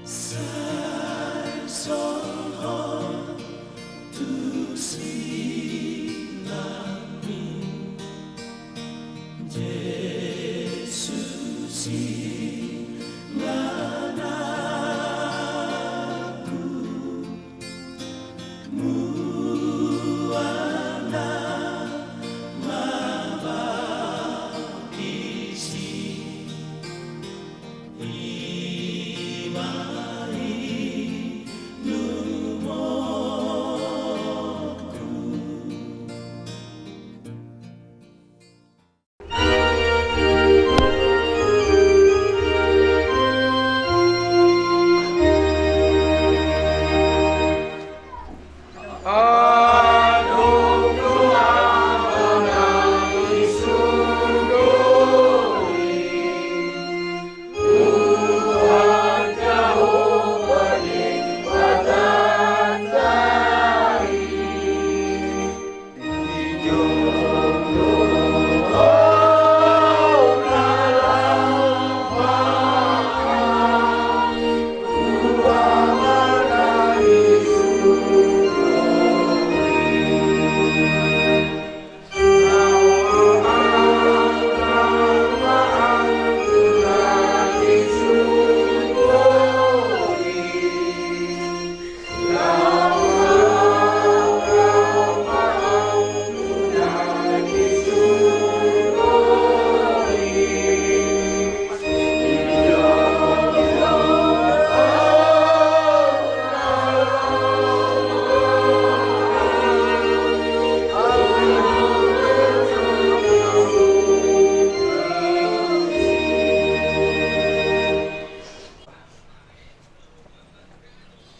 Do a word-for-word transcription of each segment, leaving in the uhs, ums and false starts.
Sai songon tu silangmi, Jesus i ma nangku, mual na mambaptisi.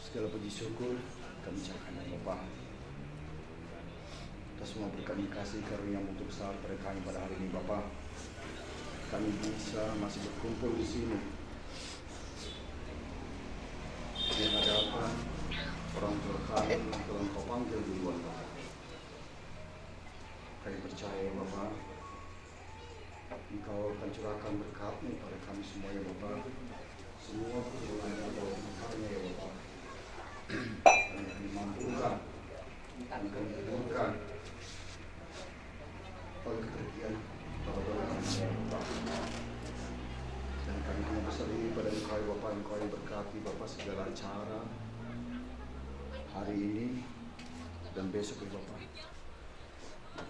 Segala puji syukur kami ucapkan, ya Bapa, atas semua berkat dan kasih karunia-Mu yang begitu besar pada kami pada hari ini, Bapa. Kami bisa masih berkumpul di sini, di hadapan orang tua kami yang telah Engkau panggil duluan, Bapa. Kami percaya, Bapa, Engkau akan curahkan berkat-Mu pada kami semua, ya Bapa. Semua keperluan-Mu Engkau berikan, ya Bapa. Kami akan dimampukan, kami akan dikuatkan oleh kepergian Bapa kami, ya Bapa. Dan kami hanya berserah pada Engkau, ya Bapa, Engkau yang berkati, Bapa, segala acara hari ini dan besok, ya Bapa.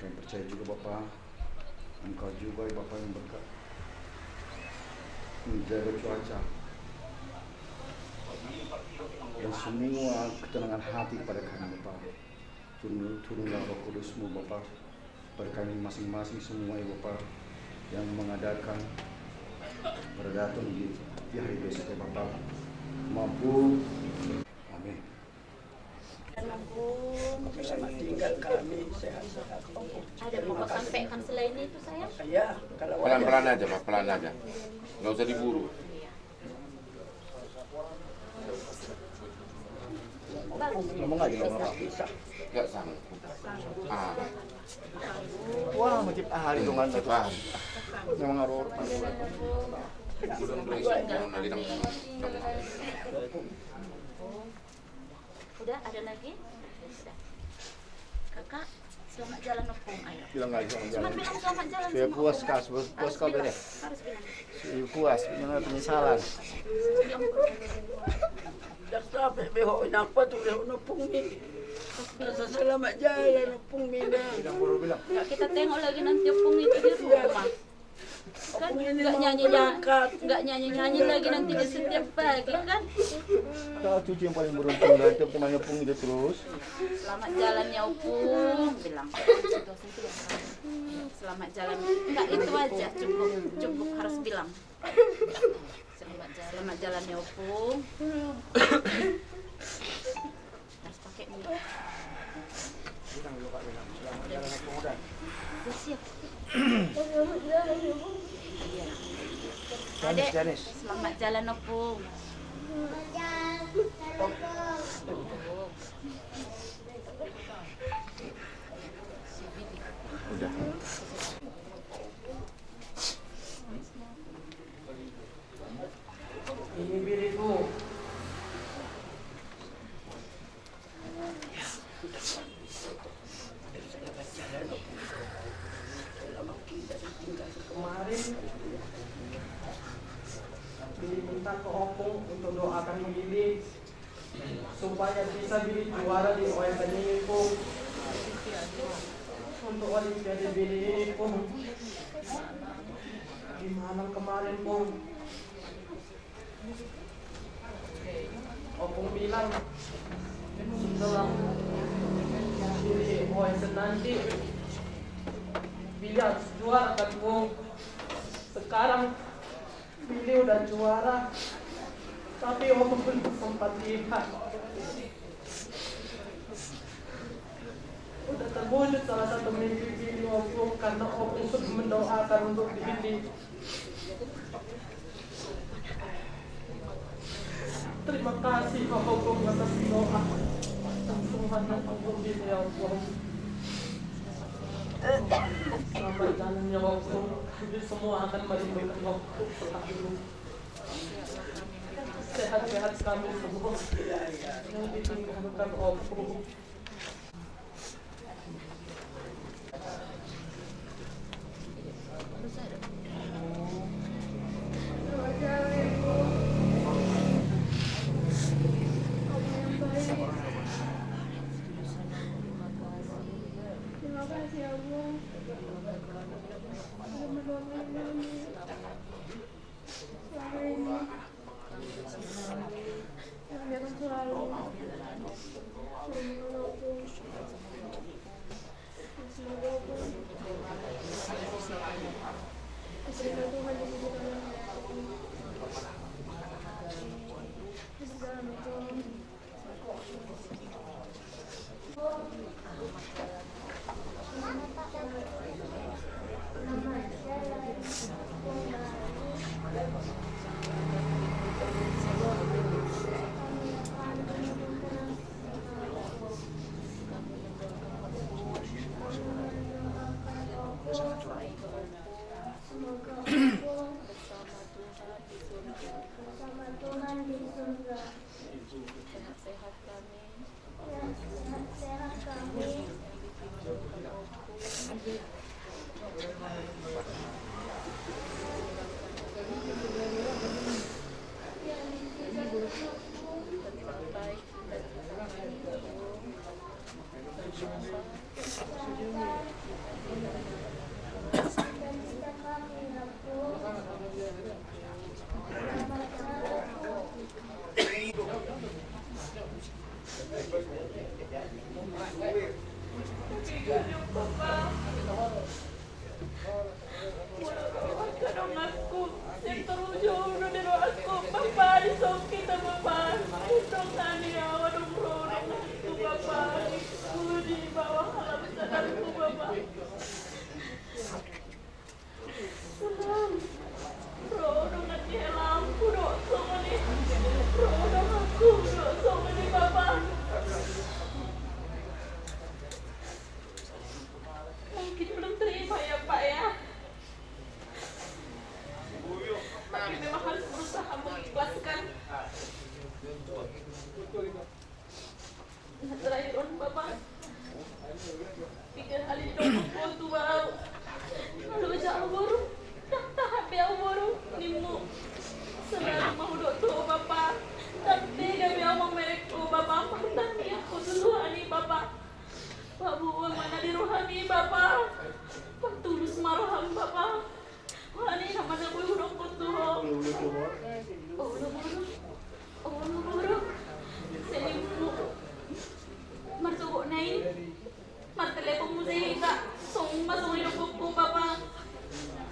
Kami percaya juga, Bapa, Engkau juga, ya Bapa, yang berkat menjaga cuaca dan semua ketenangan hati kepada kami, Bapa. Turun, turunlah Roh Kudus-Mu, Bapa, pada kami masing-masing semua, ya Bapa, yang mengadakan pada datang di, di hari besok, ya Bapa. Mampu. Amin. Selamat tinggal kami, sehat-sehat. Ada mau kau sampaikan selain itu, sayang? Iya, kalau ada. Pelan-pelan aja, Pak, pelan aja. Nggak usah diburu. Iya. Bagus. Ngomong aja, nggak apa-apa. Bisa. Nggak sanggup. Ah. Wah, macam ah, hari dong, kan? Macam ah. Memang harus. Belum, belum. Mau nanti dong. Udah, ada lagi? Sudah. Kakak, selamat jalan, Opung. Ayo. Bilang aja, selamat jalan. Cuma bilang selamat jalan. Sudah sama puas, Opung. Kak, puas, harus kau bilang, beres. Harus bilang. Sudah puas, jangan ada penyesalan. Dah sampai beho, inapa tu beho Opung ni? Rasa selamat jalan, Opung ni, nah. Bilang, baru bilang. Nggak kita tengok lagi nanti Opung itu di rumah. Kan nggak nyanyi, nggak nyanyi-nyanyi lagi nanti di setiap pagi, kan? Kau cucu yang paling beruntung, dan tiap temannya Opung itu terus. Selamat jalan ya, Opung, bilang. Selamat jalan. Enggak, itu aja, cukup, cukup harus bilang. Selamat jalan. Selamat jalan ya, Opung. Harus pakai mic. Udah siap. Iya. Janis, Adek, Janis. Selamat jalan, Opung. Udah. Ini biriku. Diminta ke Ompung untuk doakan Billy supaya bisa Billy juara di O S N ini, Pung. Untuk Olimpiade Billy ini, Pung. Di Malang kemarin, Pung. Ompung bilang, setelah Billy O S N nanti, Billy harus juara kan, Pung. Sekarang Billy udah juara, tapi Ompung belum sempat lihat. Udah terwujud salah satu mimpi Billy, Ompung, karena Ompung sudah mendoakan untuk Billy. Terima kasih, Ompung, atas doa dan semangat Ompung ini, ya Allah. Selamat jalan, ya Allah. Kami semua akan merindukan Ompung selalu. Sehat-sehat kami semua yang ditinggalkan Ompung. Terima kasih, Allah. Terima kasih. Semoga bersama Tuhan di surga. Bersama Tuhan di surga. Sehat-sehat kami. Sehat-sehat kami. Molo roha donganku, sing torus do di rohangku, Bapa, di songkita, Bapa. Dongani au, adong ro donganku, Bapa. Di bawah alam sadarku, Bapa. Salam. Ro dongan di alamku do songon i. Ro donganku do songon i, Bapa. Mungkin belum terima ya, Pak, ya. Tapi memang harus berusaha mengikhlaskan. Terakhir on, Bapa. Piga hali didok ho tu au. Molo ojak au boru, ndang tahan be au boru, nimmu. Selalu mahudok tu ho, Bapa. Ndang tega be au mamereng ho, Bapa. Martangiang ho tu Tuhan i, Bapa. Paboa ma na di roham i, Bapa. Patulus ma roham, Bapa. Wah, ni nama na boi hudok ho tu ho. Olo boru. Olo boru. Selalu marsogot na i. Martelepon muse hita. Songon ma songon i didok ho, Bapa.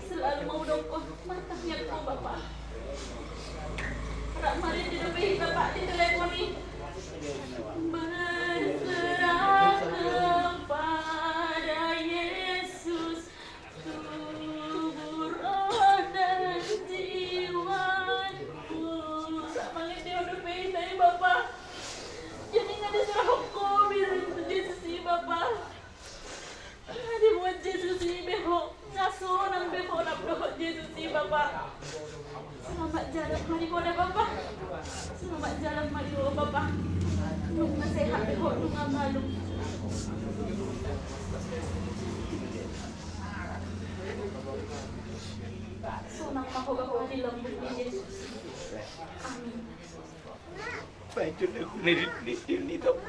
Selalu mahudok ho. Martangiang ho, Bapa. Rap marende dope hita, Pak, di telepon i. Berserah kepada Yesus, tubuh, roh, dan jiwaku. Rap marende dope hita i, Bapa. Jadi nga diserahon ho be tu Jesus i, Bapa. Nga dibuat Jesus i be ho, nga sonang be ho rap dohot Jesus i, Bapa. Selamat jalan ma di ho da, Bapa. Selamat jalan ma di ho, Bapa. Nunga sehat be ho, nunga malum. Mangkahobahoba di lambung ni Jesus. Amin. Baik, sudah aku lirik di sini, dok.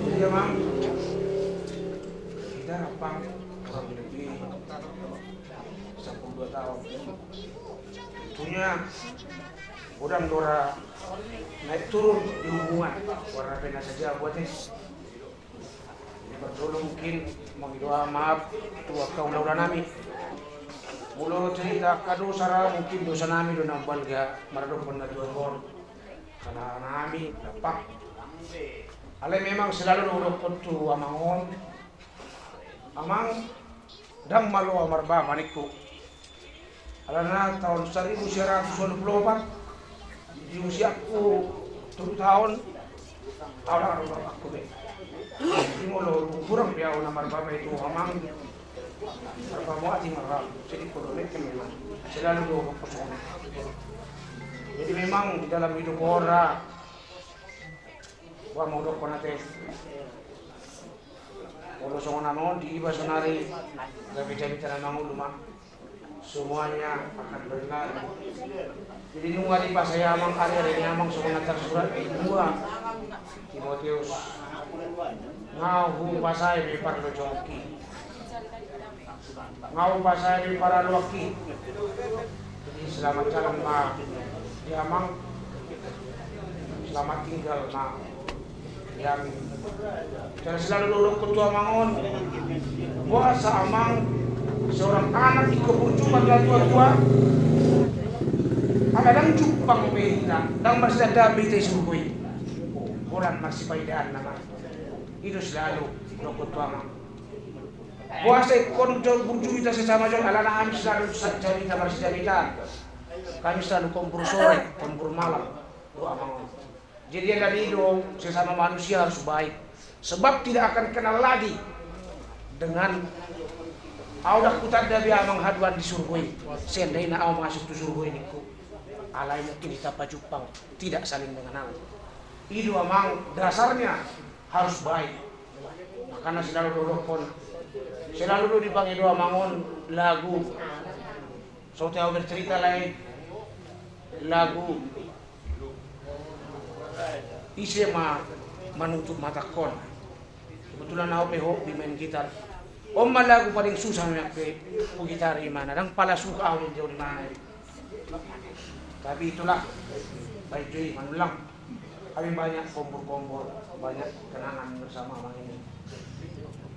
Jadi, Amang, kita, Amang, kurang lebih sepuluh dua tahun. Tentunya godang do ra naik turun di hubungan, warna pena saja buat es. Jadi, parjolo mungkin mangido maaf tu angka hulahula nami. Molo cerita angka dosa ra, mungkin dosa nami do na balga maradophon na tuatua on. Karena nami dapak. Alai memang selalu do hudokkon tu amang on. Amang, ndang malo au marbapa ningku. Alana taon saribu sia ratus ualu pulu opat, di usiaku tolu taon, au ndang adong bapakku be. Jadi molo hurang be au na marbapa i tu amang, marpamuati ma ra, jadi podo mekkem memang. Selalu do hudokkon songon i. Jadi memang di dalam hidup on ra, boha ma hudokkon ate. Molo songon amang on, di iba sonari gabe jamita na mangolu ma. Semuanya akan berlalu. Jadi nunga dipasai amang, ari-ari ni amang songon na tarsurat di dua Timoteus. Nga hupasai be parlojongki, nga hupasai be paraloanki. Jadi selamat jalan ma di amang. Selamat tinggal ma. Jadi selalu do hudokkon tu amang on. Boasa amang, seorang anak ingkon burju ma di natuatua. Ala ndang jumpang be hita, ndang marsidandahan be hita di surgo i. Holan marsipaidaan nama. I do selalu hudokkon tu amang. Boasa ingkon burju hita sesama jolma, alana hami selalu jamita marsidandahan. Hami selalu kompor sore, kompor malam. Do amang on. Jadi alani i do sesama manusia harus baik. Sebab tidak akan kenal lagi dengan au, ndang hutanda be amang haduan di surgo i. Seandainya au masuk tu surgo i ningku. Alai mungkin hita pajumpang, tidak saling mengenal. I do amang dasarnya harus baik. Makana selalu do hudokkon, selalu do dipangido amang on lagu. Songon au bercerita lae, lagu Ise ma manutup matangkon. Kebetulan au pe hobi main gitar. On ma lagu paling susah memang pe hugitar imana. Ndang pala suka au ninna au imana. Tapi itulah, baik do i, manullang. Kami banyak kompor-kompor, banyak kenangan bersama amang ini.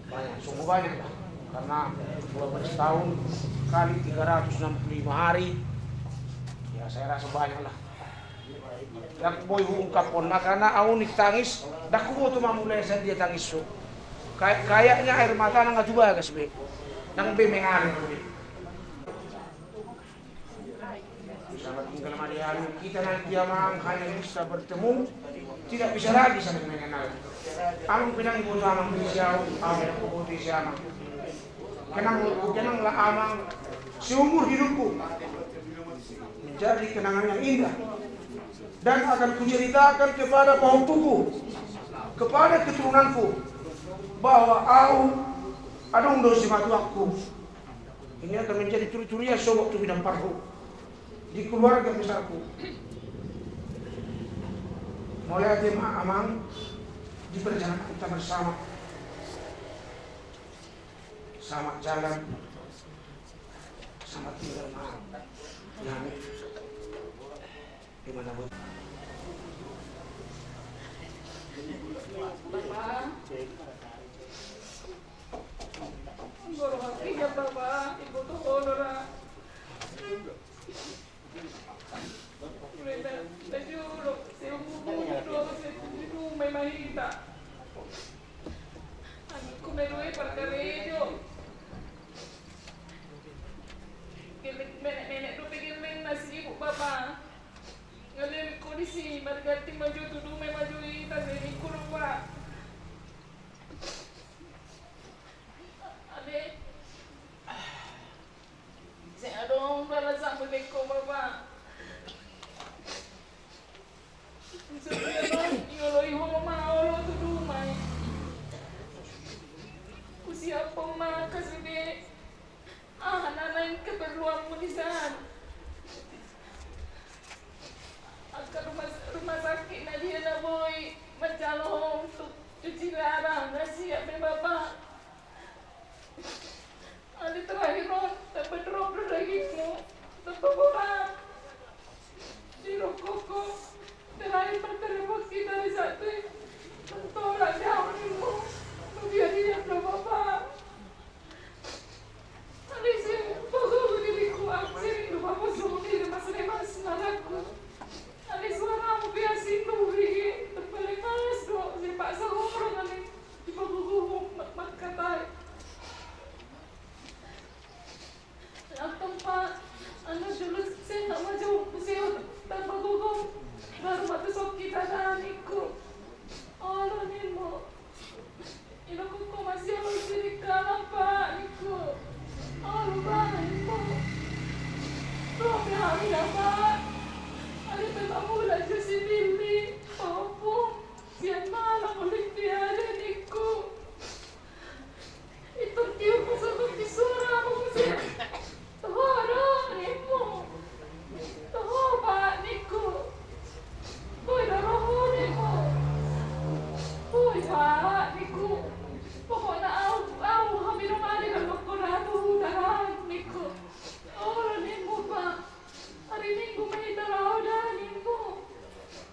Banyak, sungguh banyak lah. Karena dua belas tahun kali tiga ratus enam puluh lima hari, ya saya rasa banyak lah. Ndang boi huungkaphon, makana au ningku tangis, ndang huboto ma mula sian dia tangis on. Kay-, kayaknya air mata nunga tu bagas be. Ndang be mengalir be. Selamat tinggal ma di hami. Kita nanti amang hanya bisa bertemu, tidak bisa lagi saling mengenal. Amang pe ndang huboto amang be ise au, au pe ndang huboto ise amang. Kenang, kenanglah amang seumur hidupku menjadi kenangan yang indah. Dan akan kuceritakan kepada pahompuku, kepada keturunanku, bahwa au adong do simatuangku. Ini akan menjadi turi-turian sogot tu bidang parhu di keluarga besarku. Mauliate ma amang, di perjalanan kita bersama. Selamat jalan. Selamat tinggal ma. Ya. Bapa, Bapa, iboto ho do ra. Mulai na, na jolo, sai umur dua pulu dua, sai umur dua pulu lima hita. Anggiat ma i parkarejo. Gelleng, menek-menek dope gellengna si ibu, Bapa. Nga leleng ho disi, marganti ma jo tu dumai ma jo hita, sai ningku do, Pak. Ade. Sai adong do alasanmu, Beko, Bapa. Sai adong, ioloi ho ma olo tu dumai. Husiaphon ma angka sude aha na naeng keperluanmu di san. Angka rumah, rumah sakit na dia na boi manjalo ho untuk cuci darah, nga siap be, Bapa. Alai terakhir on, tamba drop do dagingmu, tamba borat. Dirokkon ho, terakhir martelepon hita di saat i, tolak do au, nimmu. Mabiar hian do, Bapa. Alai sai pagogo diringku, au sering do, Bapa, songon i do, mas, lemas ma rohangku. Alai suaramu pe asing do hubege, tamba lemas do, sai paksa ho do, alai dipagogo ho ma-, mangkatai. Antong, Pak, annon jolo sehat ma jo, muse tamba gogo, baru ma tu songki tada, ningku. Olo, nimmu. Idokkon ho ma sian on siringkalang, Pak, ningku. Olo, Pak, nimmu. Ro pe hami da, Pak. Alai pe mamula jo si Billy, pahompu sian Malang Olimpiade, ningku. Intor tiur pasogot di suara apa musik. Toho do, nimmu. Toho, Pak, ningku. Boi do roho, nimmu. Boi, Pak, ningku. Pokokna au, au hami do mari do mangkoratu huta, ningku. Olo, nimmu, Pak. Ari Minggu ma hita laho da, nimmu.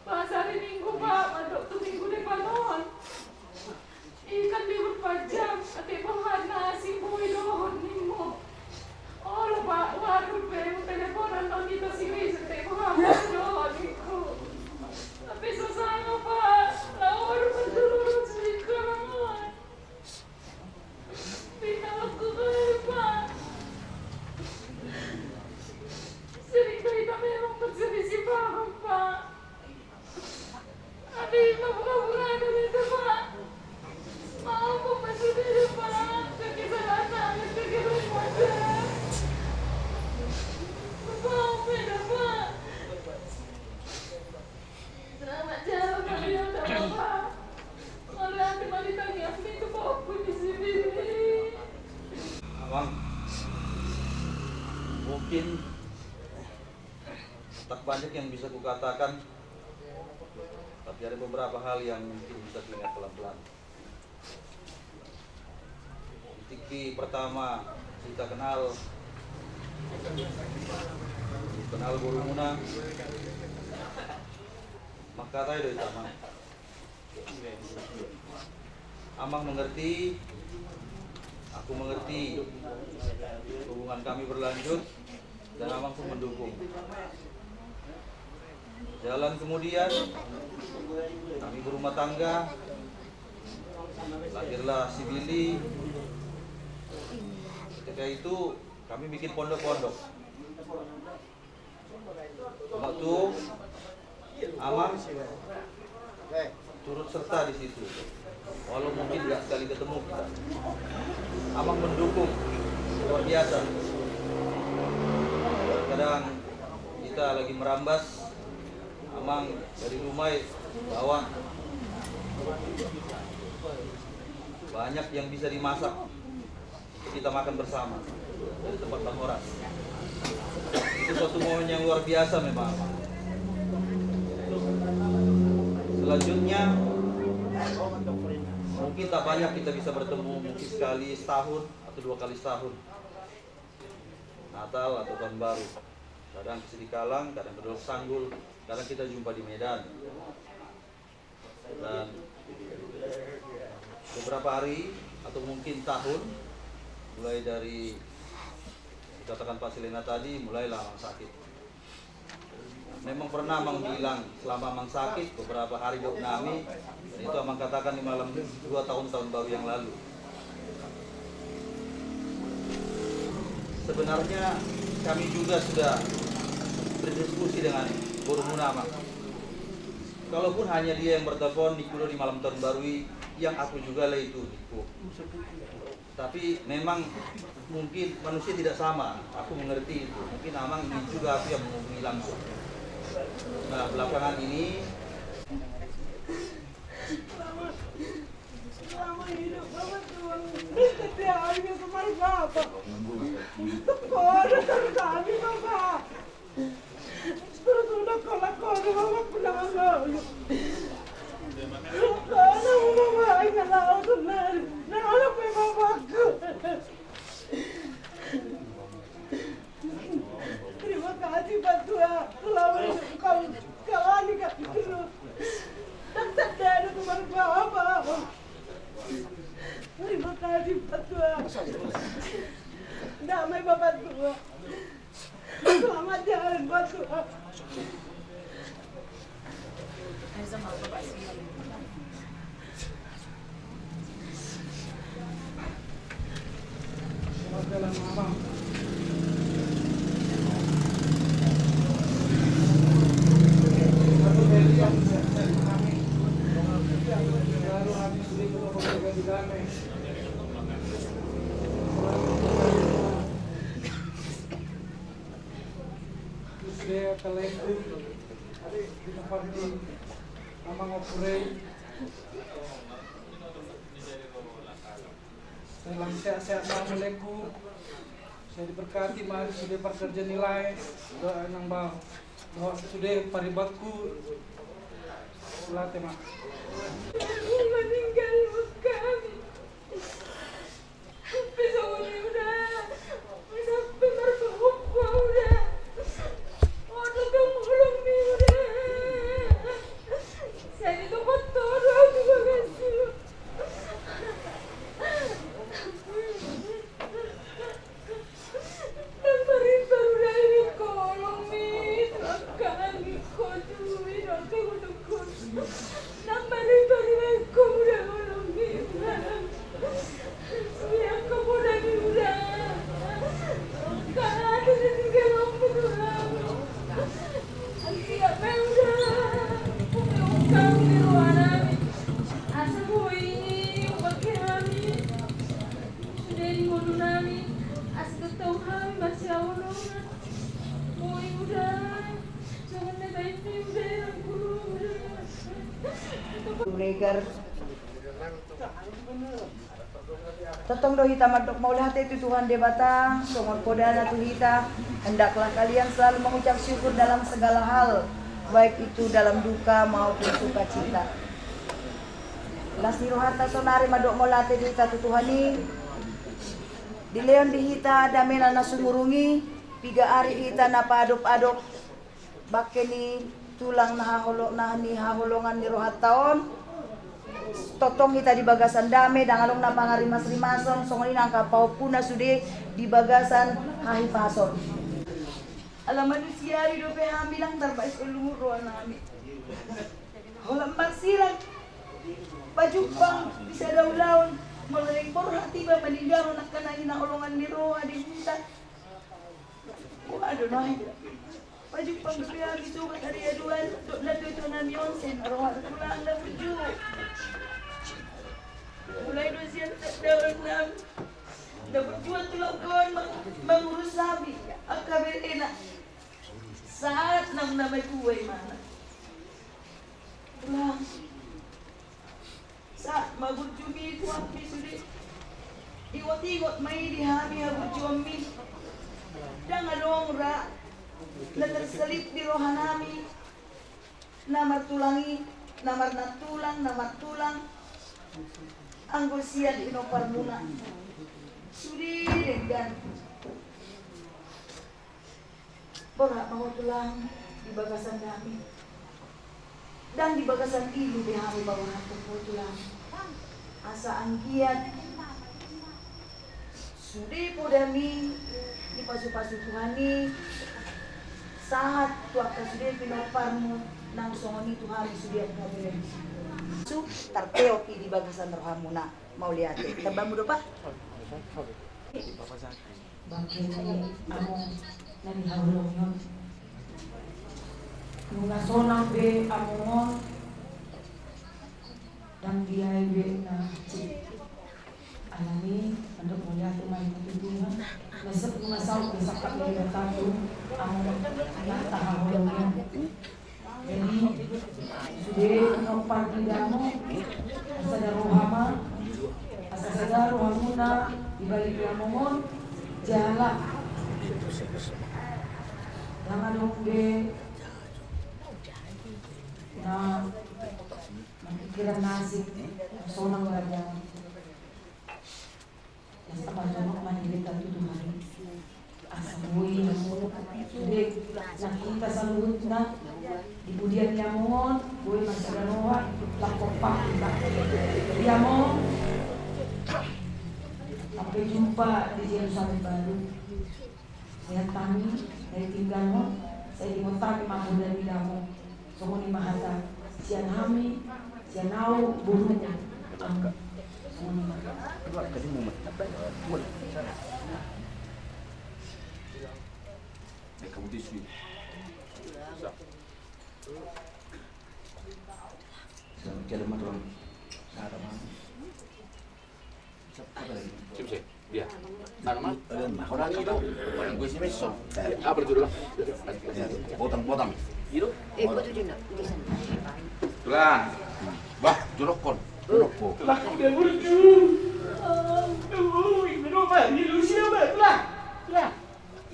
Bahasa ari Minggu, Pak, mandok tu minggu depan on. I kan libur panjang, ate boha na asing boi dohot, nimmu. Olo, Pak, waduh, pe teleponan non hita si Wis, ate boha boi dohot, ningku. Tapi so sanga, Pak, laho do mandolor siringkalang on. Bintang aku kau, Pak. Sering do hita memang berselisih paham, Pak. Alai mabunga-bunga do hita, Pak. Maaf, Pak, sudah deh, Pak. Kesalahan kami, kesalahan wajar. Maaf ya, Pak. Selamat jalan, Pak. Ya, nggak apa-apa. Kalau nanti mau ditanya, aku itu, Pak, aku di sini. Amang, mungkin tak banyak yang bisa kukatakan, tapi ada beberapa hal yang mungkin bisa kuingat pelan-pelan. Di tingki pertama hita kenal, kenal borumuna, mangkatai do hita, Amang. Amang mengerti, aku mengerti, hubungan kami berlanjut, dan Amang pun mendukung. Jalan kemudian, kami berumah tangga, lahirlah si Billy. Ketika itu, kami bikin pondok-pondok. Cuma tuh, Amang turut serta di situ. Walau mungkin nggak sekali ketemu kita, Amang mendukung luar biasa. Kadang kita lagi merambas, Amang dari rumah bawa banyak yang bisa dimasak. Kita makan bersama dari tempat Bang Horas. Itu suatu momen yang luar biasa memang. Selanjutnya, mungkin tak banyak kita bisa bertemu, mungkin sekali setahun atau dua kali setahun. Natal atau Tahun Baru. Kadang ke Sidikalang, kadang ke Dolok Sanggul, kadang kita jumpa di Medan. Dan beberapa hari atau mungkin tahun, mulai dari dikatakan Pak Silena tadi, mulailah Amang sakit. Memang pernah Amang bilang, selama Amang sakit, beberapa hari dok nami, dan itu Amang katakan di malam dua tahun, tahun baru yang lalu. Sebenarnya kami juga sudah berdiskusi dengan borumuna, Amang. Kalaupun hanya dia yang bertelepon, ningku do di malam tahun baru i, yang aku juga lah itu, ningku. Tapi memang mungkin manusia tidak sama, aku mengerti itu. Mungkin Amang ingin juga aku yang menghubungi langsung. Nah, belakangan ini Selama hidup Bapak tuh, setiap hari dia kemarin Bapak. Untuk kode terus kami Bapak. Terus udah kolak kode Bapak pulang Bapak. Kalau mau Bapak ingat lah, udah. Nah, anak Bapak. Terima kasih Pak Tua, selama hidup kau, kau ani kami terus. Tak sadar itu baru apa. Terima kasih Pak Tua. Damai Bapak Tua. Selamat jalan Pak Tua. Sude kalengku, di tempat di Amang Opure. Dalam sehat-sehat ma kalengku. Sai diberkati ma sude parkerja ni lae. Doa nang bau. Doa sude paribanku. Late ma. Meninggal kami. Legar. Tongtong do hita mandok mauliate tu Tuhan Debata, songon podana tu hita, hendaklah kalian selalu mengucap syukur dalam segala hal, baik itu dalam duka maupun sukacita. Las ni rohanta sonari mandok mauliate di hita tu Tuhan i. Dilehon di hita damena na sumurung i, piga ari hita na paadop-adop, bangke ni tulang na haholo-, na ni haholongan ni rohanta on. Tongtong hita di bagasan dame, ndang adong na pangarimas-rimason, songon i nang angka pahompuna sude di bagasan hahipason. Ala manusiawi dope hami, ndang tarbahen olo lungun roha nami. Holan marsirang pajumpang di sada ulaon, molo naeng borhat iba maninggalhon angka na hinaholongan ni roha di huta. Boha do nuaeng? Pajumpang dope hami sobat ari aduan, dohot natuatua nami on, sai na roha tulang na burju. Mulai do sian tandaon nami na burju tulang on mang-, mangurus hami angka berena. Sahat nang na matua imana. Tulang. Sahat ma burjumi tu hami sude. Ingot-ingot ma i di hami haburjuonmi. Ndang adong ra na terselip di roha nami. Na martulang i, na marnantulang, na martulang. Anggo sian inomparmuna. Sude denggan. Borhat ma ho tulang di bagasan dame. Ndang di bagasan ilu be hami paborhathon ho tulang. Asa anggiat sude podam i dipasupasu Tuhan i, sahat tu angka sude pinomparmu, nang songon i tu hami sude angka hami. Su tarpeop i di bagasan rohamuna. Mauliate. Tambamu do, Pak? Bangke ni among na di haholongi on. Nunga sonang be among on, ndang diae be na hansit. Alani, mandok mauliate ma hita tu Tuhan. Na sep nunga saut be sangkap ni Debata tu among na tahaholongi on. Jadi, sude pinompar ni damang, asa sada roha ma, asa sada rohamuna di balik ni among on, jala ndang adong be na marpikiran na asing, sonang raja. Asa pajonok ma hita tu Tuhan. Asa boi na muruk. Sude na hita saluhutna di pudian ni among on, boi ma sada roha, lam kompak hita. Di among, sampai jumpa di Jerusalem Baru. Sehat hami, dari tinggal mo, sai di kota ni mambo dari damo. Songon i ma hata, sian hami, sian au, boru. Am, songon i ma. Sip, sip. Dia. Anu ma? Orang itu. Orang gue sih meso. Apa judul? Botang, botang. Itu? Eh, gua tuh juga. Tulang. Bah, jolokkon. Jolokko. Tulang udah burju. Aduh, ini rumah di Rusia, Mbak. Tulang. Tulang.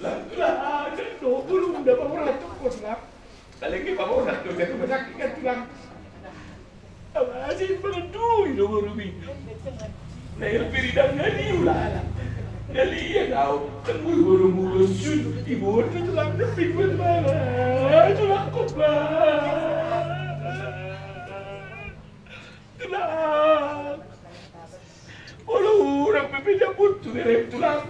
Lah, tulang. Aduh, belum udah mau tuh, Tulang. Paling ke pamorat do, jadi rumah sakit kan, Tulang. Awasin pangan dui do boru mi. Na ilpiri dang ngali ula ala. Ngali ia kau tengui boru mulo sun di boru, Tulang, tapi buat mana? Tulang, kau, Tulang. Molo hurang pe pe jambut tu berem, Tulang.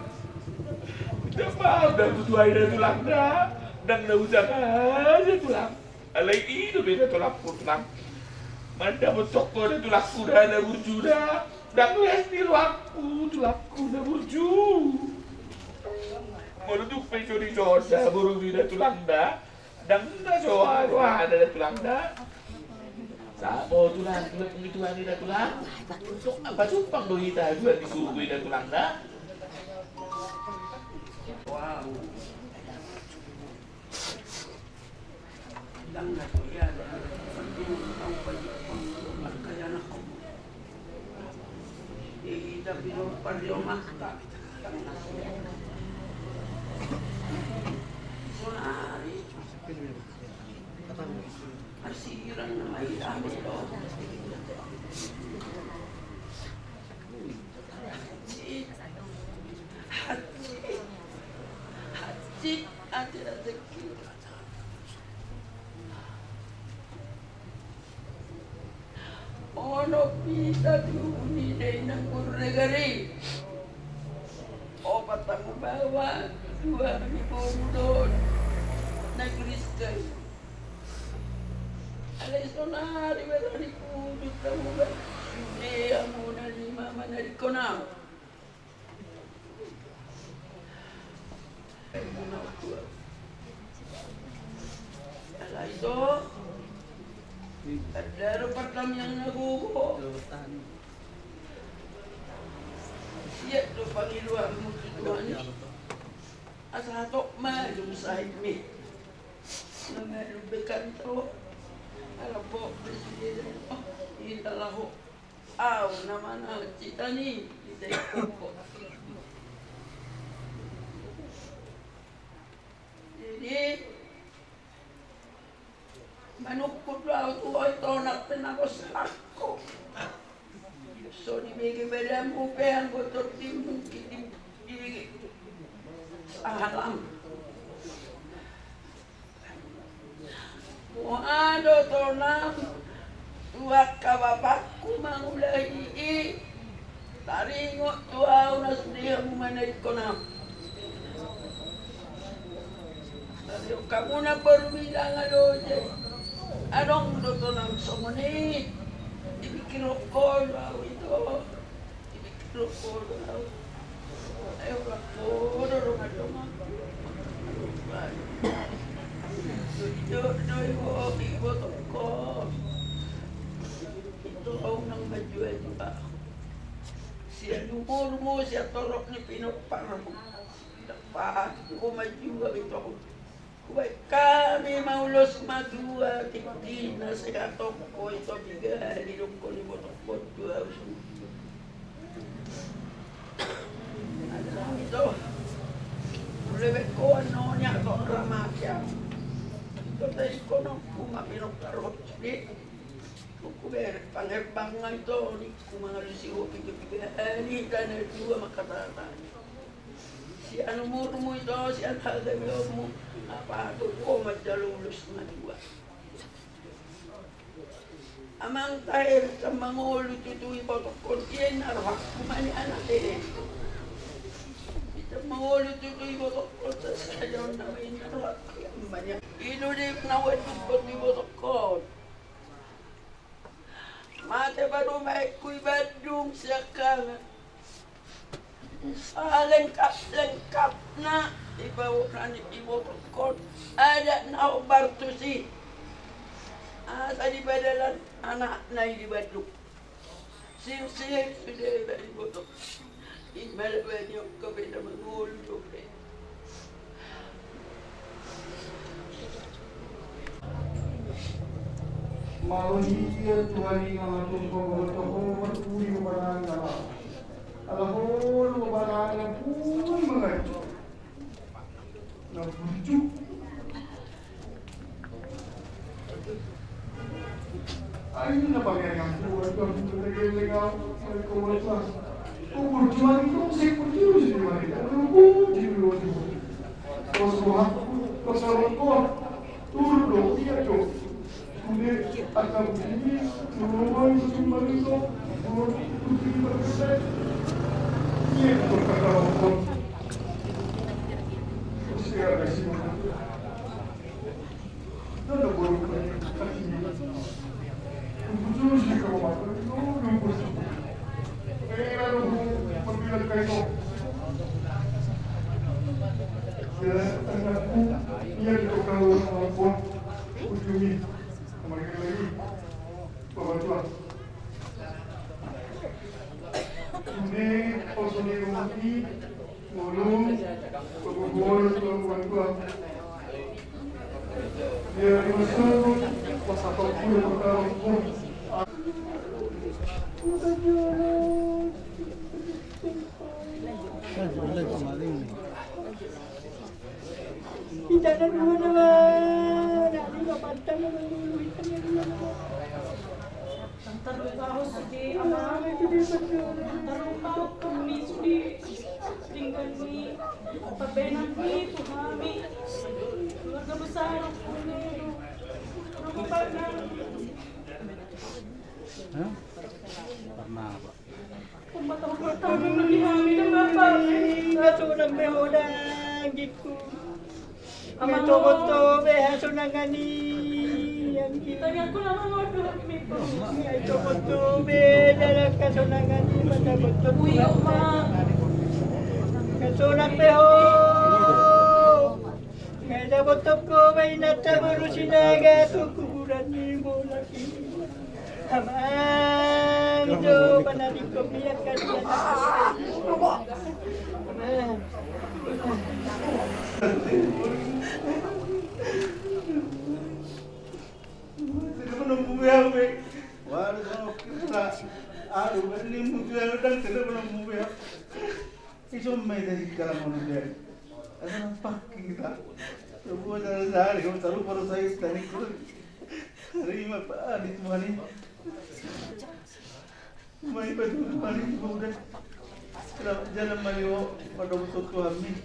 Ndang maaf da tutu ai da, Tulang, da. Ndang na ujang aja, Tulang. Alai i do beda, Tulang, Tulang. Mandapot toko da, Tulang, kuda na burju da. Ndang les ni rohangku, Tulang, kuda burju. Molo tung pe so di son da boru mi da, Tulang, da. Ndang na so rohana da, Tulang, da. Sabo, Tulang, Tulang, Tulang, Tulang, da, Tulang. Pasumpang do hita dua di surgo i da, Tulang, da. Ndang na so ia da. Hita pinompar di omanta. Sonari. Arsirang nama ira. Hansit. Hansit. Hansit. Ate, ate, ki. Ono pita tu ni dai nang guru negeri. Opat tamu bawa, dua ni boru don. Negeri sekai. Alai sonari berani kudu tamu ba. Dia mau nani mama nari konau. Alai so, adaro partamiang na gogo. Siat do pangiluanmu tu Tuhan i. Asa hatop ma dung sahit mi. Mangalu bekan to. Ala pok presiden. Oh, ita laho. Au na mana cita ni, cita i koko. Jadi, manungkun do au tu ho i, tonak pe na bos lako. So dibege badanmu pe anggo tondimmu di, di, di sahalam. Tonam, tu angka bapakku mangulahi i, taringot tu ahu na sude hamu manadingkon ahu. Taringot hamu na boru midang aloja i. Adong do tonam songon i, dipikirhon ho do ahu ito. Dipikirhon ho do ahu. Ai holan ho do dongan-dongan. Didok do ibotongkon, ito ho unang manjua-jua. Sian umurmu, sian torop ni pinomparmu, ndang patut ho manjua ito. Baen hami ma ulos matua tingki na sehat ho ito, piga hali didok ibotongkon tu ahu. Ito, molo baen ho annon i, annon ramaki ahu. Ito, tadingkononku ma pinompar ho sude. Hubereng pangerbang ma ito, ningku mangalusi ho piga-piga hali, hita na dua mangkatahon. Sian umurmu ito, sian hagabeonmu, ndang patut ho manjalo ulos matua. Amang, tahe, ndang mangolu tutu ibotongkon, ia na rohangku ma nian ate. Ndang mangolu tutu ibotongkon, sasaja on nama i na rohangku, ia ma nian. I do di na huantukkon tu ibotongkon. Mate padomaenku i Bandung siangkangan. Salengkap-lengkapna dibahen ibotongkon adat na hombar tusi. Asa dipadalan anakna i di Bandung. Sing-sing sude ibotongkon. Ima na bani on gabe na mangolu dope. Molo hita tu hali na matua, molo toho marpudi umbanan na laho. Ala ho do umbanan na pudi mangan. Na burju. Ai na pakai yang tua, tua, tua, tua, tua, tua, tua, tua, burju lagi tu, saya burju, saya mari. Burju, burju. Kos roha, kos roha, kos. Turun dong, iya dong. Sude, angka burju i, turun, turun, turun, turun, turun, turun. Iya, turun, turun, turun. Sude, poso ni rumah i, ngolum, pegogol, tuan-tuan. Dia dimasuk, pas apa pun yang pertama, Hita na dua nama, na lima pantang nama dulu, hita na dua nama. Tarlumobi sude ama, tarlumobi sude, dingkan ni, pambahenan ni tu hami, keluarga besar, rumah tangga. Hah? Pernah apa? Sonang be ho da anggingku. Ai tobottobe hasonangan i anggingku. Ai tobottobe dalan hasonangan i, mata bottobe. Hasonang be ho. Ai tobottobe inanta boru Sinaga tu kuburan ni mulak i. Amang, jo, panadingkon biar kan dia. Amang. Waduh, kalau kita, aduh, ini mutu yang udah tidak pernah mau ya. Iso ma i dari kalangan dia. Asa nampak kita. Coba dari, dari, kalau taruh baru saya tadi. Hari ini apa di Tuhan ini? Mai batu Tuhan ini, udah. Selamat jalan, Mario. Pada untuk Tuhan ini.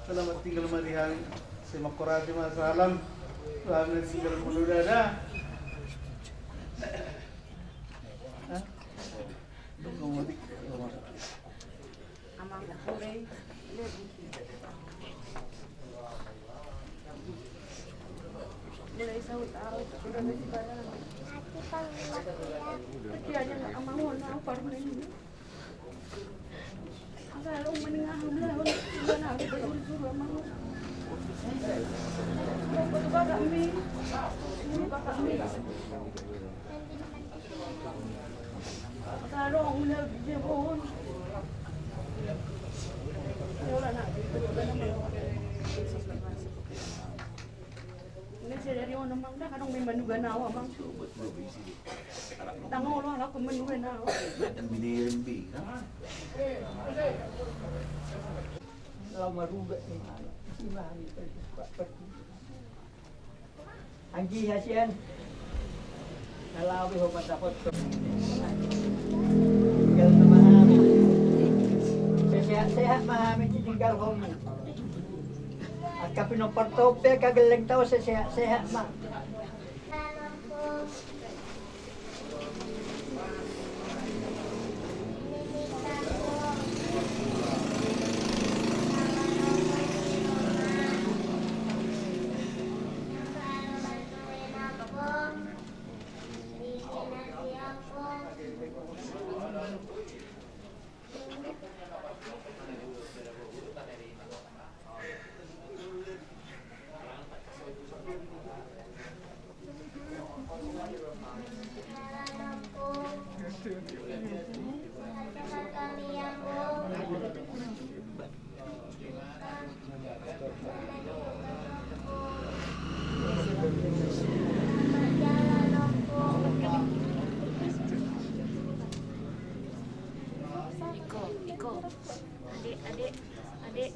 Selamat tinggal, Marihan. Saya mau korasi, Mas Alam. Selamat tinggal mulu, Dada. Hah? Amang, mulai. Mulai saut au, udah ada di barang. Pergi aja nggak amang, mau, mau, baru main ini. Kalau menengah, udah, udah, udah, udah, udah, udah, udah, udah, udah, udah, udah, udah, udah, ini saya dari ono mang, dah kadang main manduga nawa mang. Tangolo lah, aku manduga nawa. Lau maruga ni. Anggi hasian. Kalau be ho mandapothon. Tinggal nama hami. Sehat-sehat ma hami tinggal hami. Angka pinompar tong pe angka gelleng tong sehat-sehat ma. Iko, iko. Adek, adek, adek.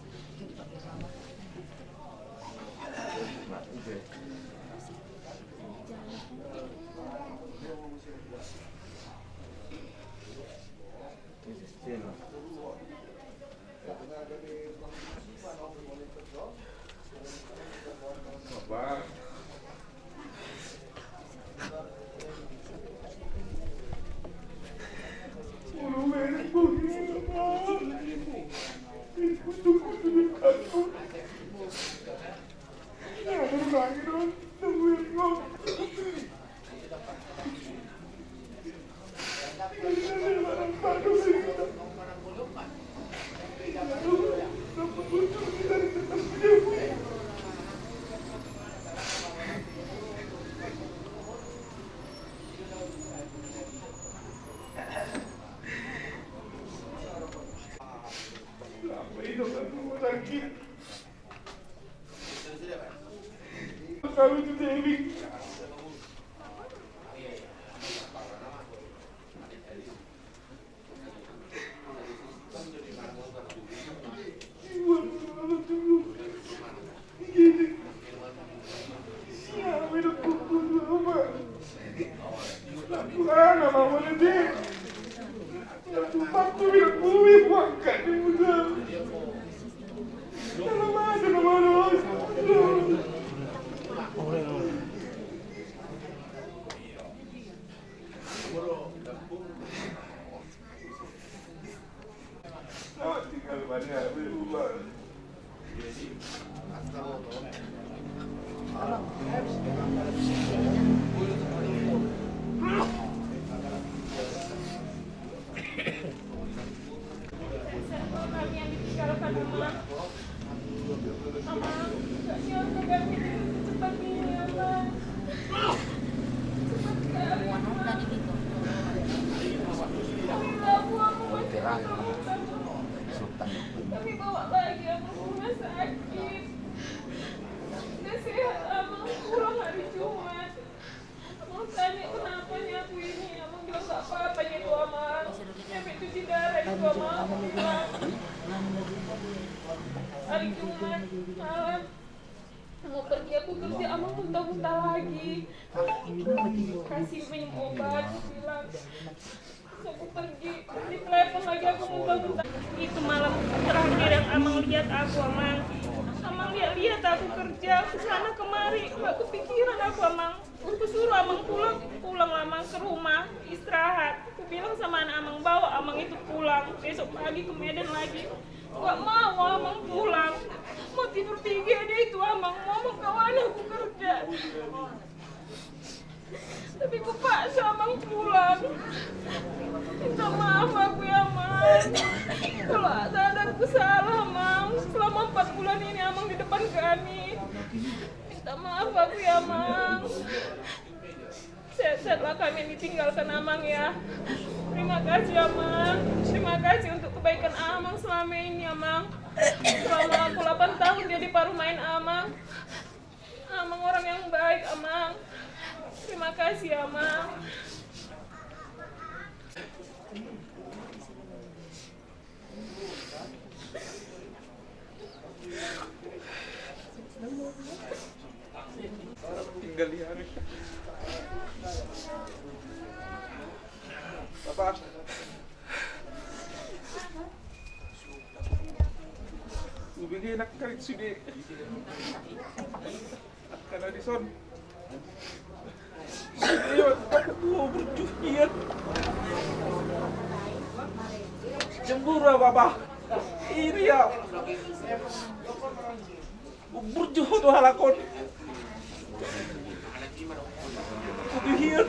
Kami bawa lagi abang ke rumah sakit. Nggak sehat abang, pulang hari Jumat. Abang tanya kenapanya aku ini, abang bilang nggak apa-apa gitu abang. Sampai cuci darah itu abang, aku pulang. Hari Jumat malam. Mau pergi aku kerja, abang muntah-muntah lagi. Kasih minum obat, bilang. Aku pergi, ditelepon lagi, aku muntah-muntah. Itu malam terakhir yang amang lihat aku, amang. Amang Lihat-lihat aku kerja, ke sana kemari, nggak kepikiran aku, Amang. Kusuruh Amang pulang, pulang, Amang, ke rumah, istirahat. Kubilang sama anak Amang, bawa Amang itu pulang. Besok pagi ke Medan lagi. Nggak mau Amang pulang. Mau tidur tiga dia itu, Amang. Mau, mau kawan aku kerja. Tapi kupaksa Amang pulang. Minta maaf aku ya, Mang. Kalau sadar ku salah, Mang. Selama empat bulan ini Amang di depan kami. Minta maaf aku ya, Mang. Sehat-sehatlah kami yang ditinggalkan Amang ya. Terima kasih, Amang. Terima kasih untuk kebaikan Amang selama ini, Amang. Selama aku delapan tahun dia diparumain Amang. Amang orang yang baik, Amang. Terima kasih, Amang. Tinggal di anu. Bapak. Ubege nak karik sude. Karena di son. Iyo, aku burju hian. Cemburu apa, Bah? Ini ya. Burju tu halak on. Kudu hian.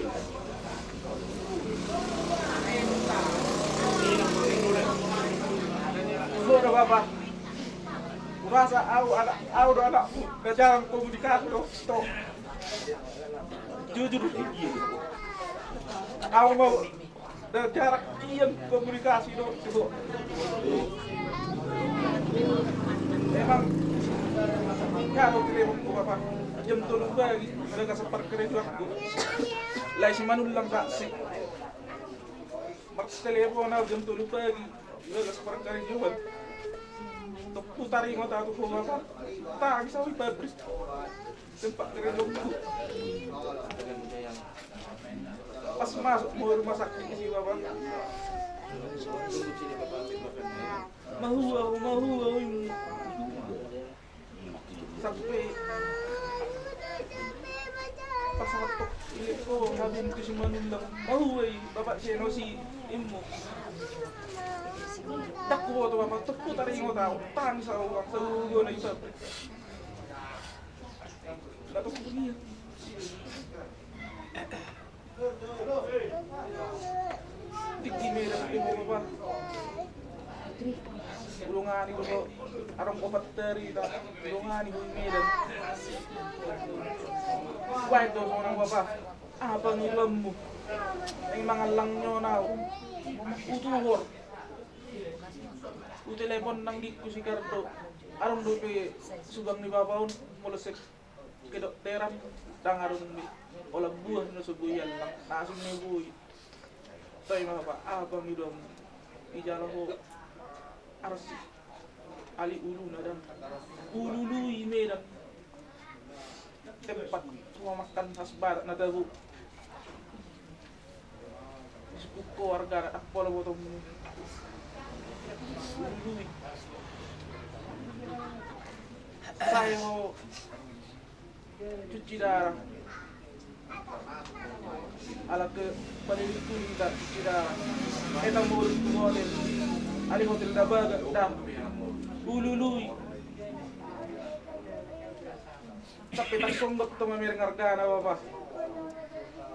Sudah, Bapak. Kurasa au anak, au do anakmu. Jarang komunikasi do. Jujur. Au mau. Jarang hian komunikasi do. Memang. Kalau telepon ku apa? Jam tolu pagi. Mereka sempat kerja aku. Lai si Manullang saksi. Martelepon au jam tolu pagi. Ulagas parkarejoan. Tong hutaringot au tu ho, Bapak. Tangis au di pabrik. Tempat kerejongku. Pas masuk mau rumah sakit si Bapak. Mahua, mahua, mahua. Sampe pasatok ile ko, habin tu si Manullang. Mahua i, Bapak, si Eno si Immo. Ndang huboto, Bapak, tong hutaringot au, tangis au, Bapak, saluhutna i, Bapak. Ndang tong huboto. Tinggi Medan, tinggi, Bapak. Ulungan i do, adong opat hari, ta. Ulungan i do Medan. Baen do sonang, Bapak. Aha pangidoanmu? Naeng mangallang ni on au. Hutuhor. Hutelepon nang dingku si Kardo. Adong dope subang ni Bapak on, molo sek kedokteran, ndang adong be. Holan buah na so boi allang, na asing na boi. Toe ma, Bapak, aha pangidoanmu? Dijalo ho arsi. Alai uluna ndang. Hulului Medan. Tempat rumah makan khas Batak na tabo. Disebut keluarga, ndang pola botomu. Hulului. Sai ho cuci darah. Ala ke palilit tu hita cuci darah. Eta modus tu hotel. Alai hotel na bagak da. Hulului. Sampe tarsonggot do mamereng argana, Bapak.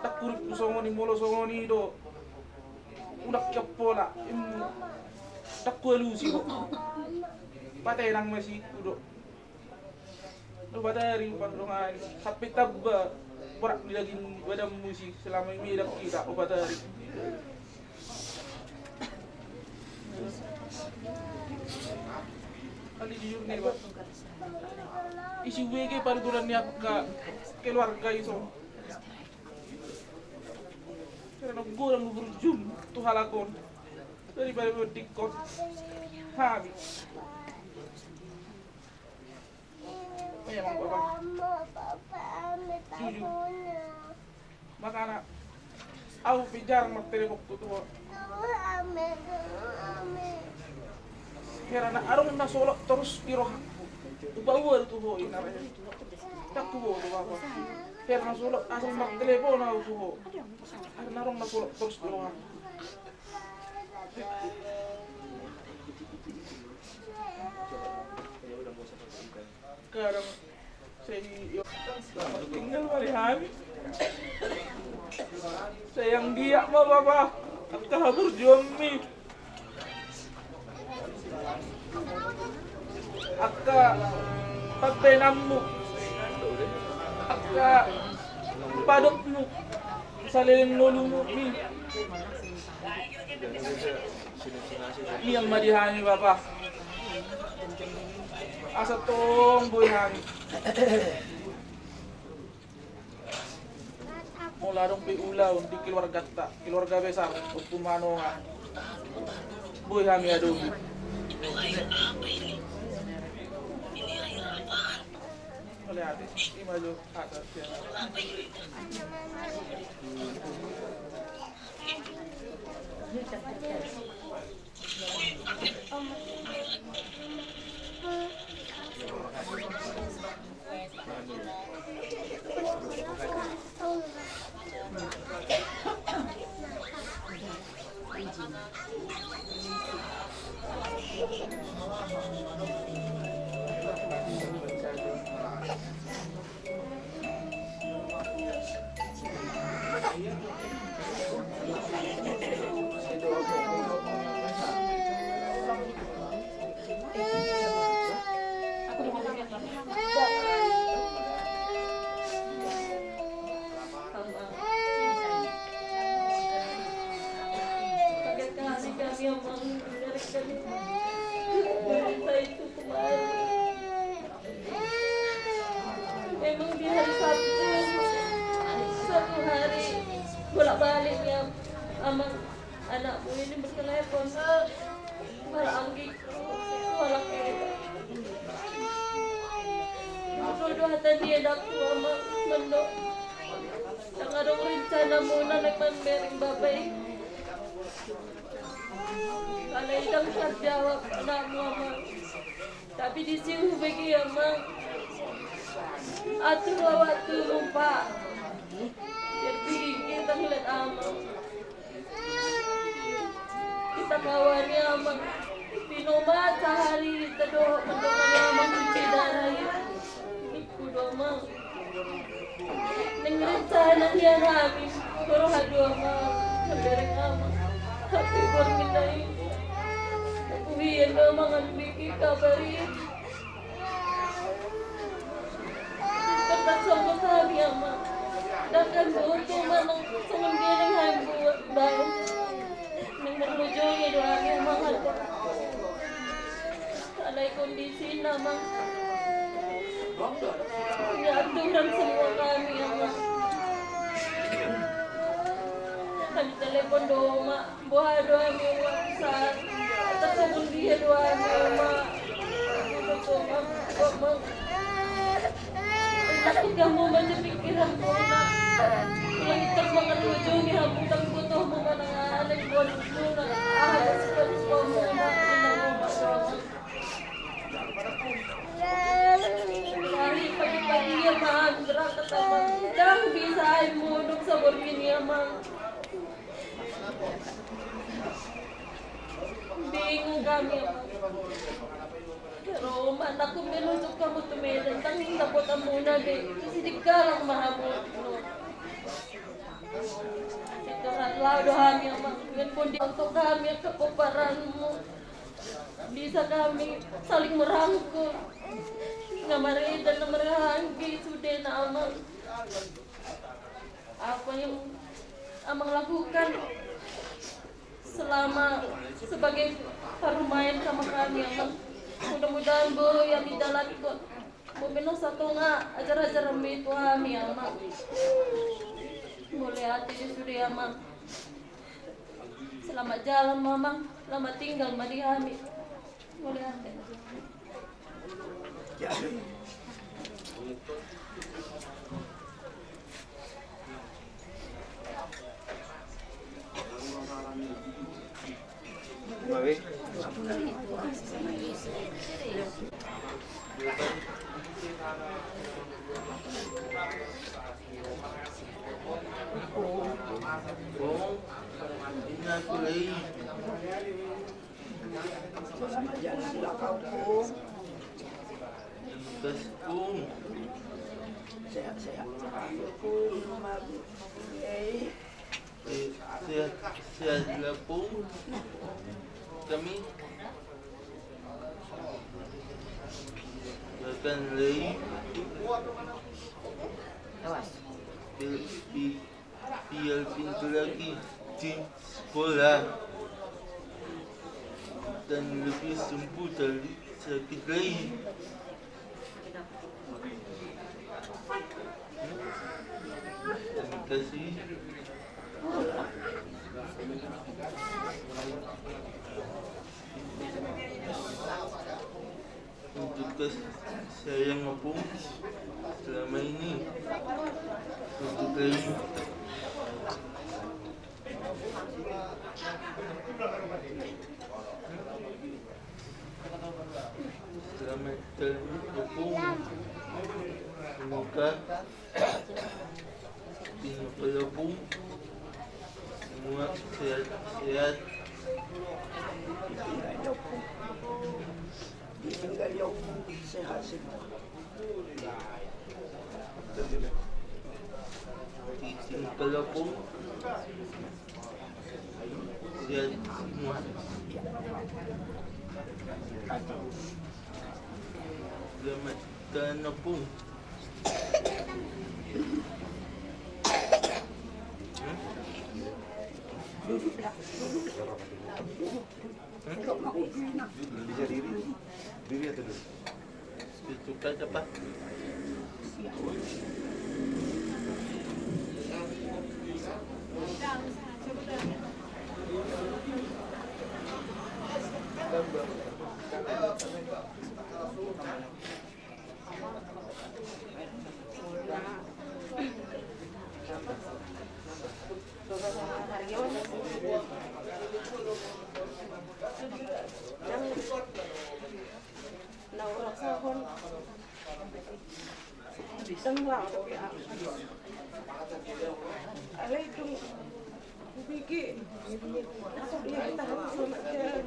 Ndang huripku songon i, molo songon i do. Unang hian pola, Immo. Ndang hualusi do. Patenang ma siku do. Opat ari hupandongani, sampe tamba borat ni daging badanmu si selama i Medan hita opat ari. Alai jujur ni, Bapak. Isi ubege panuturan ni angka keluarga i so. Karena godang do burjum tu halak on. Daripada mendingkon hami. Memang, Bapak. Jujur. Makana au pe jarang martelepon tu ho. Hera na adong na solot torus di rohangku. Upa ua tu ho ina. Takku ho tu apa. Pernah sulap asal martelepon au tu ho. Ada narong na sulap terus doang. Kadang saya tinggal mari hami. Sayang dia ma bapa. Angka haburjuonmi. Angka pambahenanmu. Angka padokmu. Saleleng ngolumi. Mian ma di hami bapa. Asa tong boi hami. Molo adong pe ulaon di keluargata, keluarga besar Ompu Manoa, boi hami adopi. Mauliate, ima jo hata. Kaget kami, kami, Amang, mendengarkan berita itu kemarin. Memang di hari Sabtu, satu hari bolak-balik ya, Amang, anakmu ini bertelepon. Malah anggi, malah kere. Dodo hata ni edakku, Amang, mendok. Ndang adong rencana muna naeng mambereng bapa i. Alai ndang tarjawab anakmu, Amang. Tapi disi hubege, Amang. Atur waktumu, Pak. Biar tinggi kita ngeliat Amang. Kita kawan i, Amang. Pinomat sahari kita dohot mandongani Amang cuci darah i. Ningku do, Amang. Naeng rencana nian hami, roha do, Amang, mambereng Amang. Tapi borngin na i, huhian do, Amang, ambeki kabar i. Terpaksa hami, Amang. Ndang hami boto manang songon dia naeng hami buat baen. Naeng marlojongi do hami, Amang. Alai kondisi na, Amang. Punya aturan semua kami, Amang. Hami telepon do, Amang. Boha do hami, Amang, saat atas sabun dia do hami, Amang. Amang, Amang. Takut hamu manjadi pikiranmuna. Ulang i, Amang, mangalujongi hamu, ndang botomu manang aha naeng boanmuna. Aha do sipalupamuna. Amang, Amang. Dari pagi-pagi, Amang, berangkat, Amang. Ndang bisa hami modom saborngin i, Amang. Bingung kami, Amang. Ro ma anakku menuju hamu tu Medan, ndang dapotanmuna be. Sidinggalang ma hamu. Curhat laho do hami, Amang. Dengan kondisi untuk kami, kepomparanmu. Bisa kami saling merangkul. Nga marida, nga marhaha anggi sudena, Amang. Apa yang Amang lakukan selama sebagai parumaen sama kami, Amang. Mudah-mudahan boi hami dalankon. Boi na satonga ajar-ajaranmu i tu hami, Amang. Mauliate di sude, Amang. Selamat jalan, Amang. Selamat tinggal ma di hami. Mauliate. Pung, ina kulei. Gas pung. Sehat, sehat. Sehat, sehat, Pung. Kami. Bahkan lei. Awas. Pi-, pi-, Pial pintu lagi di sekolah. Dan lebih sembuh dari sakit lagi. Terima kasih. Untuk kasih sayang Apung selama ini. Untuk kasih selamat tinggal Apung. Semoga Pung, semua sehat-sehat. Tinggal Apung sehat semua. Tinggal Apung sehat semua. Selamat tinggal Apung. Bisa diri, diri atau duduk? Itu kan apa? Alai tung bigi. Ia tahan sama dia.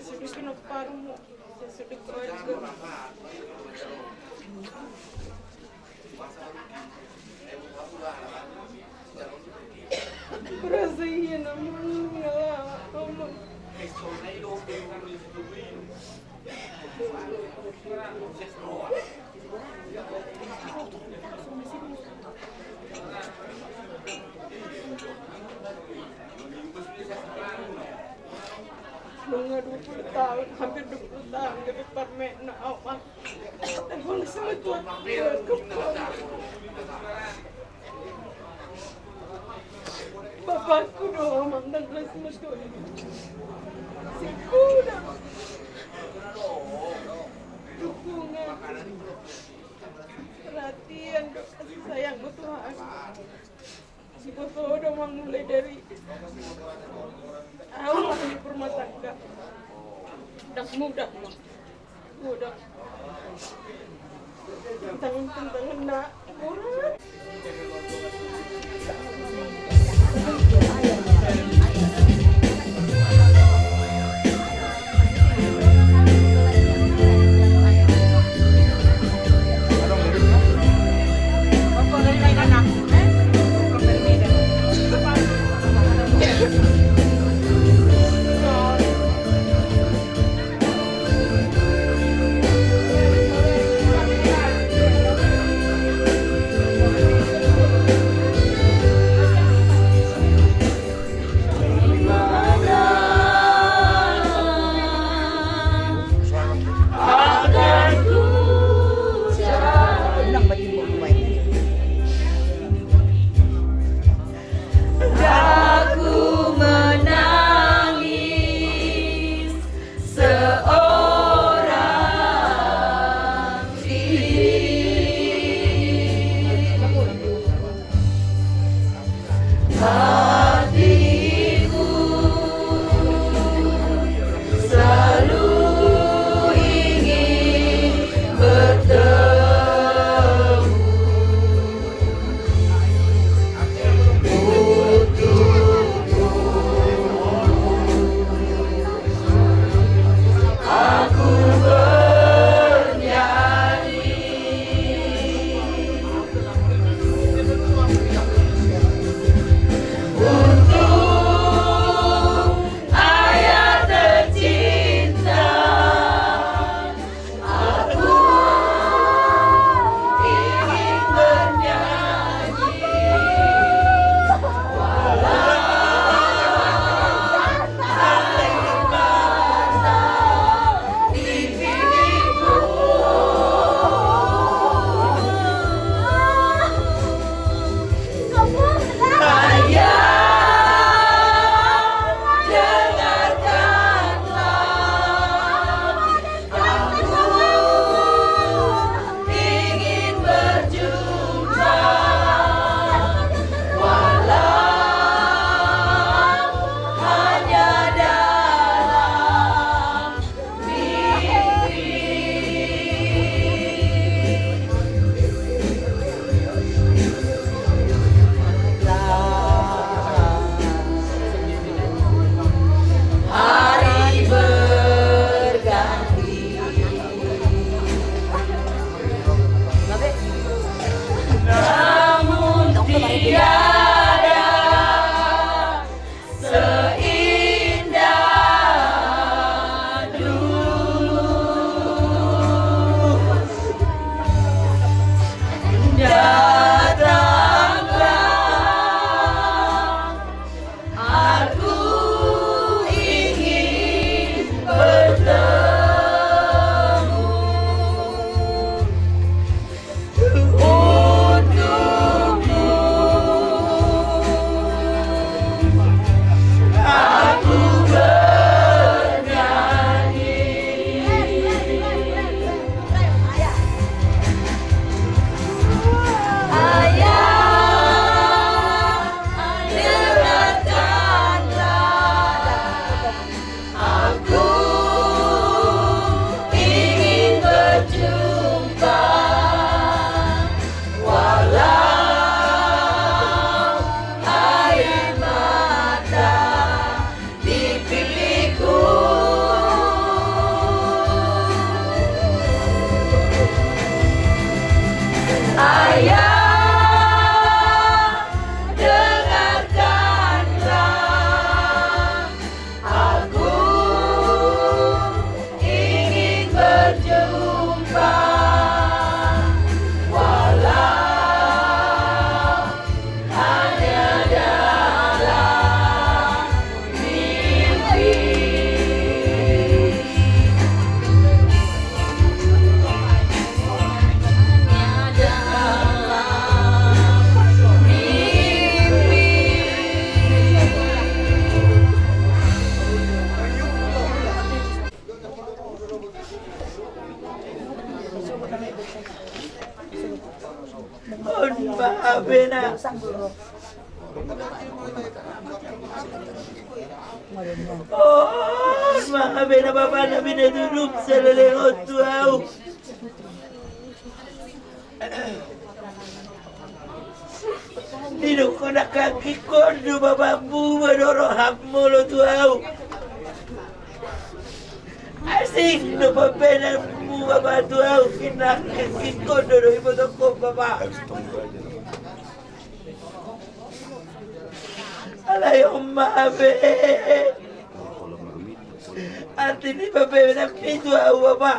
Sesuai kena parumu. Sesuai keluarga. Perasaan iya namun ngala aman. Nunga dua puluh tahun, hampir dua puluh tahun dari parmen na awak. Telepon sama tuan. Bapakku do mantan resmi tuan. Sikuda. Dukungan. Perhatian do kasih sayangmu Tuhan. Siapa tahu do mulai dari awal di rumah tangga. Dak mudah, Mak. Mudah. Tantangan, tantangan nak. Dengarkanlah, aku ingin berjumpa, walau hanya dalam mimpi. On ma hapena. On ma hapena bapa na pinatuduhon saleleng on tu ahu. Didokkon angka anggingku on do bapa, molo roham molo tu ahu. Asing do pambahenanmu bapa tu ahu, inna anggingku on do, do ibotohon bapa. Alai on ma hape. Arti ni pambahenanmi tu ahu bapa.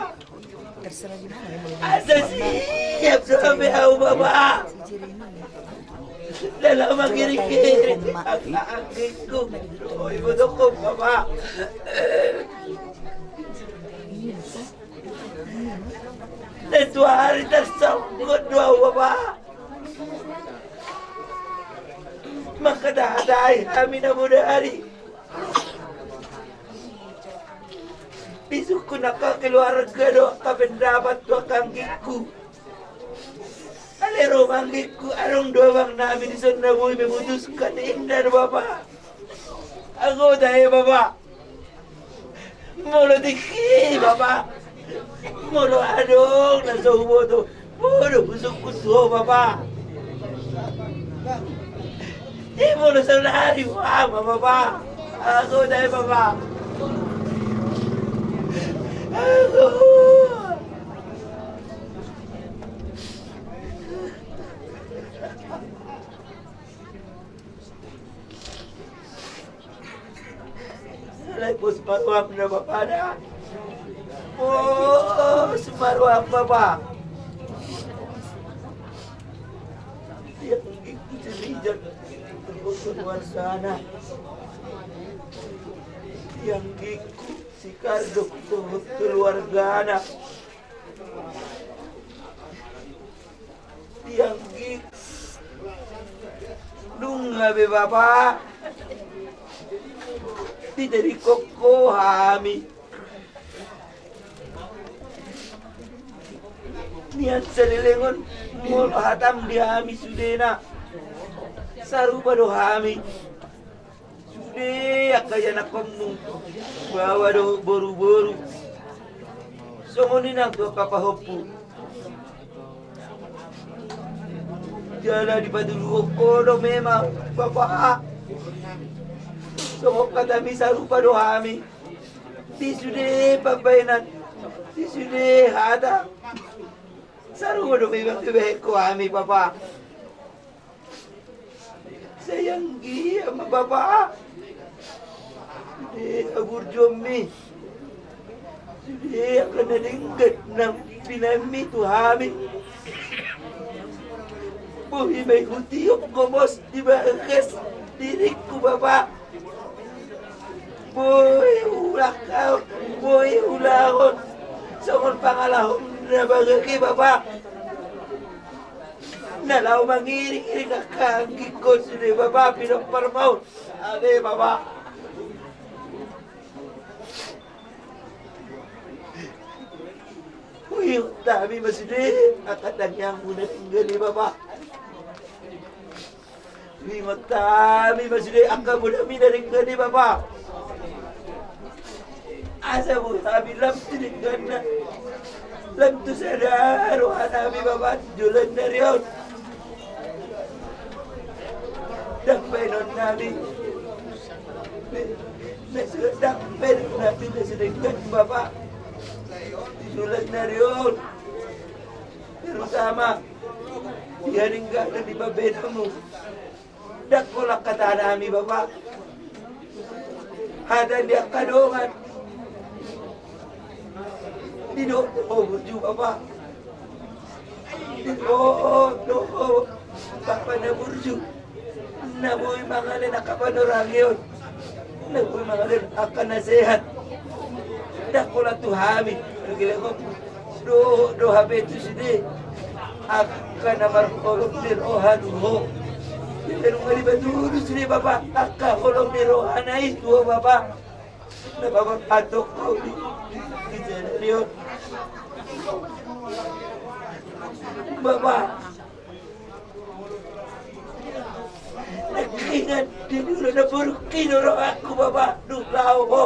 Asa siap do hape ahu bapa. Dalam mangkiri-kiri angka anggingku. Oi, ibotohon bapa. Tentu ari tarsonggot do ahu bapa. Mangkatahatai hami na bodari. Disungkun angka keluarga do angka pendapat tu angka anggingku. Alai ro ma anggingku, adong do abang nami dison na boi memutuskan, inna do bapa. Anggo tahe bapa. Molo tingki bapa. Molo adong na so huboto. Molo husungkun tu ho bapa. Di molo saudari wa ma bapa. Anggo tahe bapa. Anggo. Alai pos ma roham na bapa da. Pos ma roham bapa. Tiang anggingku si Rijal, dohot keluargana. Tiang anggingku si Kardop, dohot keluargana. Tiang anggingku, nunga be bapa. Diteringkon ho hami. Nian saleleng on molo hatam di hami sudena. Sarupa do hami. Sude angka ianakhonmu, baoa dohot boruboru. Songon i nang tu angka pahompu. Jala dipatuduhon ho do memang bapa. Songon hatami sarupa do hami. Di sude pambahenan, di sude hata. Sarupa do memang dibahen ho hami bapa. Sai anggiat ma bapa. Sude haburjuonmi. Sude angka na denggan na pinahanmi tu hami. Boi ma i hutiop gomos di bagas diringku bapa. Boi hulahon, boi hulahon. Songon pangalahom na bagak i bapa. Na laho mangiringiring angka anggingkon sude bapa, pinompar ma on. Ale bapa. Huingot hami ma sude angka tangiangmu na denggan i bapa. Huingot hami ma sude angka modami na denggan i bapa. Asa boi hami lam tu dengganna, lam tu sada rohanami bapa tu joloan ni ari on. Ndang bahenon nami na so, ndang bahenon nami na so denggan bapa tu joloan ni ari on. Terutama di Ia ninggal di babenamu. Ndang holan hata nami, Bapa. Hata ni angka dongan. Didok do ho burju, Bapa. Didok do ho, Bapa na burju. Na boi mangalehon angka panorangion. Na boi mangalehon angka na sehat. Ndang holan tu hami. Dohot do hape tu sude angka na marholong ni roha tu ho. Ia nunga dipatudu sude, Bapa, angka holong ni rohana i tu ho, Bapa. Na pamangan do ho di, di, di jala ni on, Bapa. Nangkingan di dulu na buruk i do rohangku, Bapa, dung laho ho.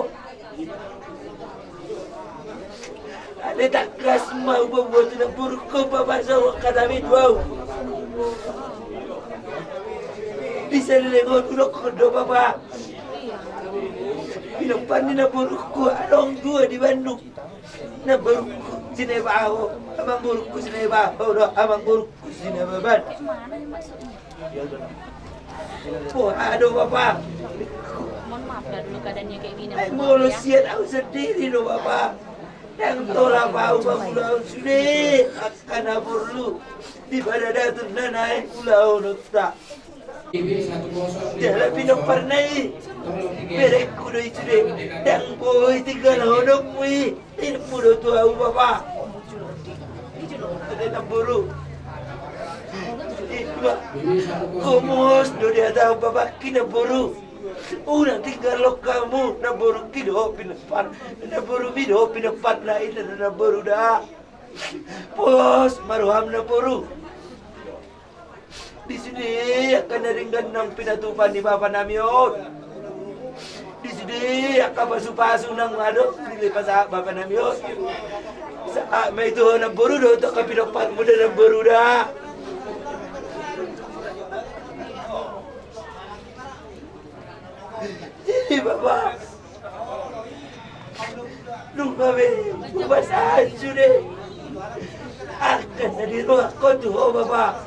Alai tangkas ma hupaboa tu na buruk ho, Bapa, songon hata ni tuahu. Di saleleng on hudokkon do, Bapa. Pinompar ni na buruk ho adong dua di Bandung. Na buruk ho Sineba ho, amang buruk ho Sineba ho do, amang buruk ho Sineba ban. Pola do, Bapa. Ai molo sian ahu sandiri do, Bapa. Ndang tolap ahu mangulahon sude angka na porlu di paradaton na naeng ulahononta. Jala pinomparna i, berengku do i sude. Ndang boi tinggalhononmu i. Inmuna tu ahu, Bapa. Ate namboru. Ima. Gomos do di hata ahu, Bapa, ki namboru. Unang tinggalhon hamu namboru, ki do pinompar. Namboru, mi do pinompar na inna namboru da. Pos ma roham namboru. Di sude angka na denggan naung pinatupa ni bapa nami on. Di sude angka pasupasu naung adong dipasahat bapa nami on. Sahat ma i tu ho namboru dohot angka pinomparmu da namboru da. Jadi bapa, nunga be hupasahat sude angka na di rohangku tu ho bapa.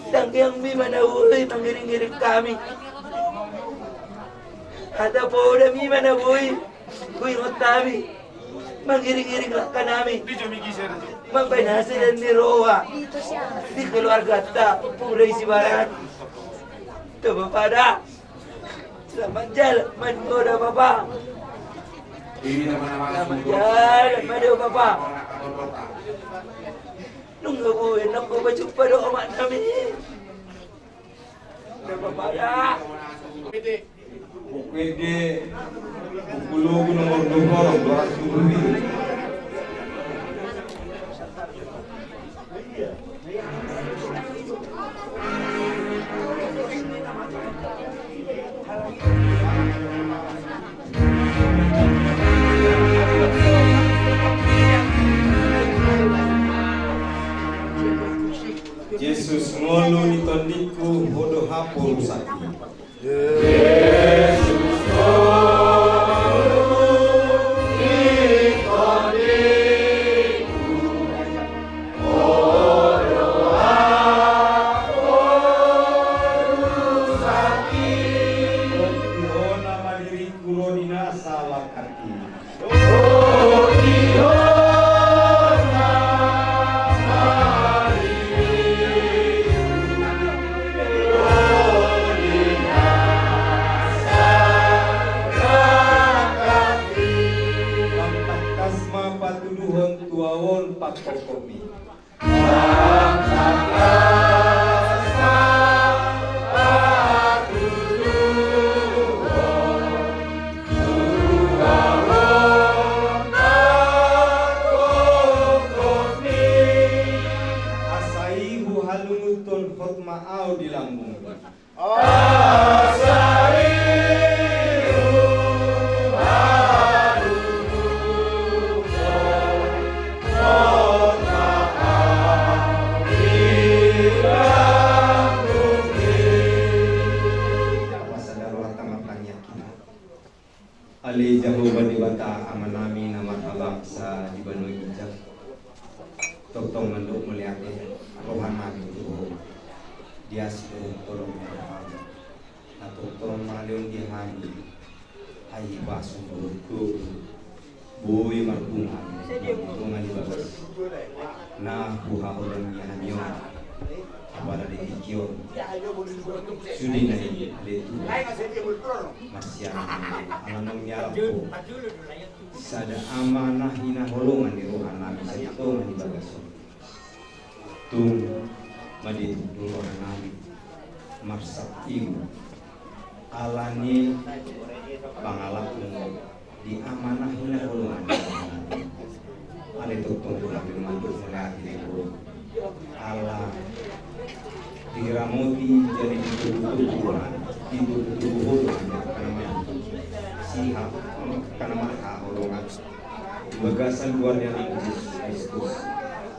Tangiangmi ma na boi mangiringiring hami. Hata podami ma na boi huingot hami mangiringiring langkanami mambahen hasilan ni roha di keluarganta Pura Isi Barat. Tu bapa da. Selamat jalan ma di ho da bapa. Selamat jalan ma di ho bapa. Nunga boi nang ho pajumpa do omak nami. Da bapa da. Oke, oke. Buku logo nomor dua puluh, dua ratus tujuh puluh tujuh. Jesus ngolu ni tondingku, ho do haporusanku. Tangkas ma patuduhon tu ahu on pangkophonmi. Asa i huhalungunhon hot ma ahu di lambungmi. Ale Jahowa Debata Amanami na marhabangsa di banua ginjang. Tongtong mandok mauliate Ate roha nami tu Ho, di asi dohot holong ni rohaM, na tongtong mangalehon di hami hahipason dohot gogo, boi marbunga, marbunga di bagas na huhaholongi hami on. Apala di tingki on sude na i, ale Tuhan, marsiamun ala naung nialap Ho sada amanah hinaholongan ni roha nami sian tonga ni bagas on. Tung madiduk do roha nami marsaping ala ni pangalapmu di amanah hinaholongan ni roha nami. Ale tongtong do hami mandok mauliate di Ho ala diramoti, jadi ditubutubu, ditubutubu Ho do hami angka na marsihap, angka na marhaholongan di bagasan goar ni Anakmu Jesus Kristus.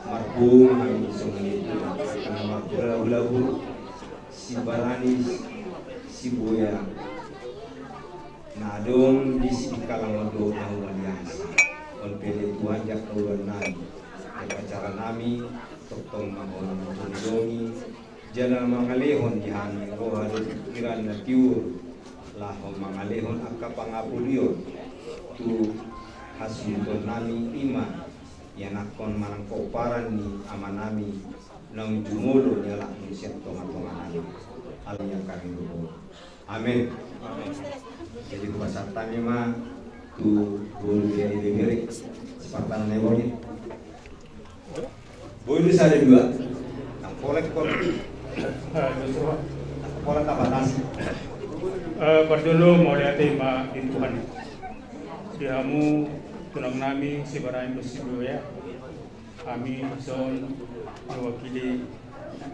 Marbunga hami songon i tu angka na marhulahula, sibarani, siboya na adong di sipingkalang on dohot na humaliang i. On pe ale Tuhan, angka ulaon nami, angka acara nami, tongtong ma Ho na manjongjongi jala mangalehon di hami roha dohot pingkiran na tiur, laho mangalehon angka pangapulon tu hasuhuton nami, i ma ianakhon manang pomparan ni ama nami naung jumolo nialapmu sian tongatonga nami. Ala ni i angka rindu Ho. Amen. Jadi hupasahat hami ma tu boru ni ibebere, Spartan na i borngin. Boi do sada dua. Nang polek kol. Nang polek na batas. Eh, parjolo mauliate ma di Tuhan. Di hamu tulang nami sibarani dohot siboya. Hami dison mewakili,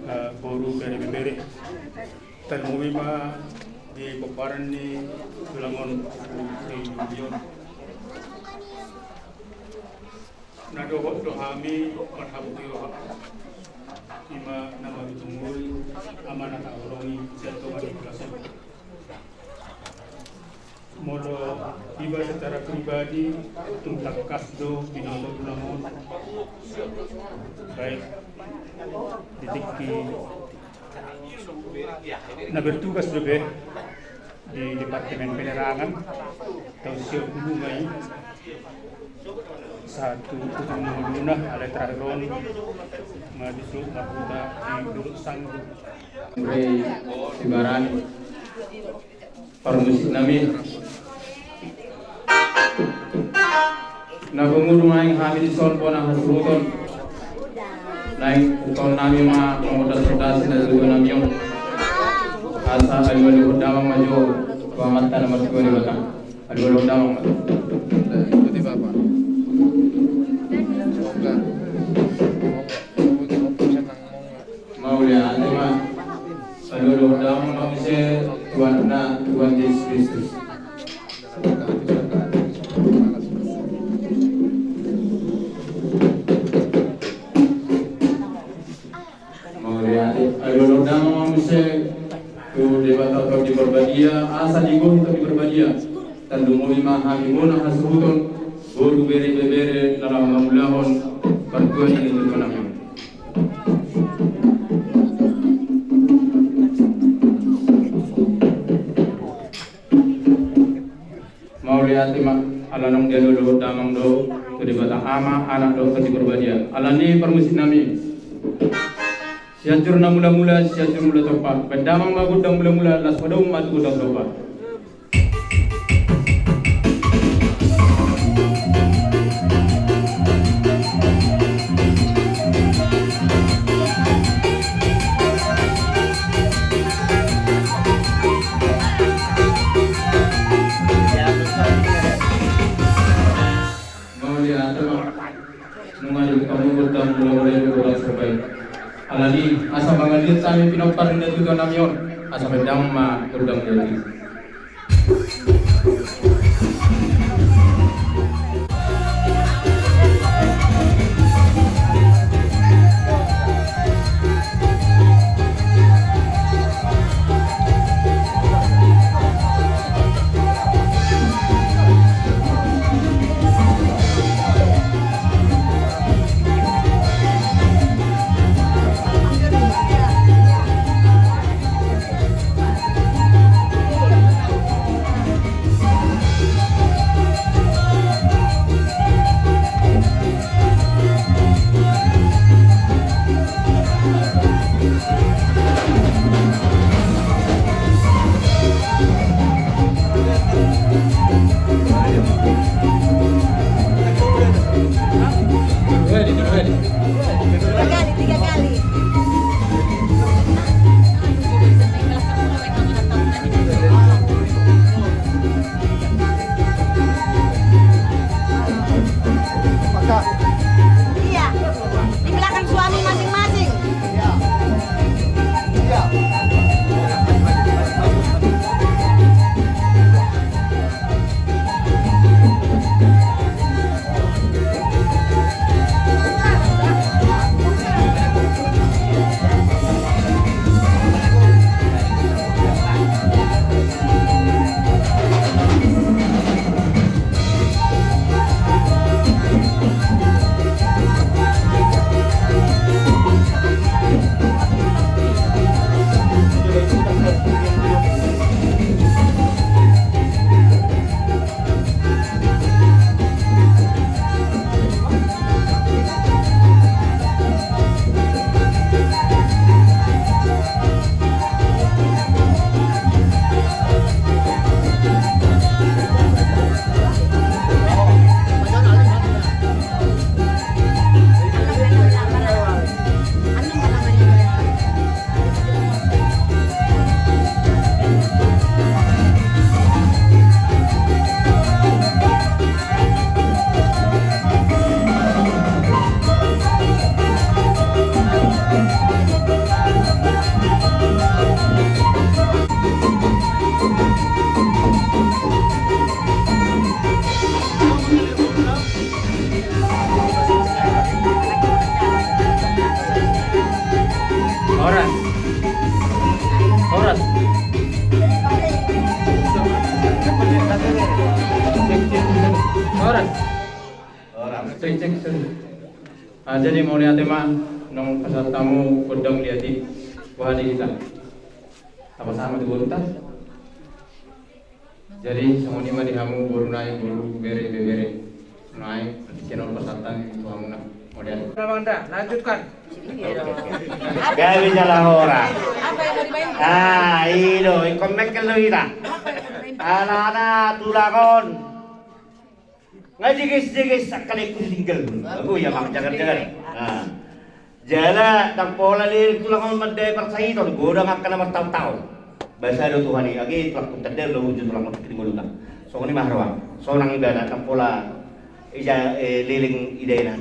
eh, boru bere ibebere. Tarlumobi ma di pomparan ni tulang on, di Julion. Na dohot do hami marhabot ni roha. I ma na marujung on, amanah na taholongi sian tonga ni bagas on. Molo iba secara pribadi, tung tangkas do binoto tulang on. Baik di tingki na bertugas dope di Departemen Penerangan, taon sia pulu ma i, sahat tu ujung na ngoluna, alai terakhir on ma disuruh marhuta di Dolok Sanggu. Rei sibarani. Parmusik nami. Na pungu do naeng hami dison bona hasuhuton. Naeng hupasahat hami ma mangondasondasi na tutu nami on. Asa alualuhon damang ma jo tu Amanta na martua Debata. Alualuhon damang ma. Ikuti Bapak. Mauliate ma. Alualuhon damang ma muse tu Anakna Tuhan Jesus Kristus. Mauliate. Alualuhon damang ma muse tu Debata Tondi Parbadia, asa digohi Tondi Parbadia. Tarlumobi ma hami bona hasuhuton, boru bere ibebere na laho mangulahon partuaon ni tutu nami on. Mauliate ma, ala naung dialualuhon damang do tu Debata Ama, Anak dohot Tondi Parbadia. Alani i parmusik nami, Sianjur na mulamula, Sianjur Mula Tompa. Baen damang ma gondang mulamula, laos padomu ma tu gondang tompa. Mauliate ma. Nunga dibuka muna gondang mulamula i, gondang tompa i. Alani i, asa mangaliat hami pinompar ni na tutu nami on, asa baen damang ma gondang mulamula i. Horas. Horas. Cek, cek. Horas. Horas. Cek, cek, sorry. Ah, jadi mauliate ma, naung pasahat hamu gondang liat i, boha di hita. Tabo sama tu boruta. Jadi songon i ma di hamu boru nai, boru, bere, ibebere nai, sian on pasahat hami tu hamuna. Mauliate. Bang Anda, lanjutkan. Gabe jala horas. Ah, i do, ingkon mengkel do hita. Alana tulang on. Nga jeges-jeges angka na ingkon ditinggal. Bagus ya, Bang, jagar-jagar. Nah. Jala ndang pola leleng tulang on mandai parsahiton, godang angka na martaon-taon. Basa do Tuhan i, age tulangku tanda do uju tulang on di ngoluna. Songon i ma haroa. Sonang ibana ndang pola ija, eh, leleng idaena.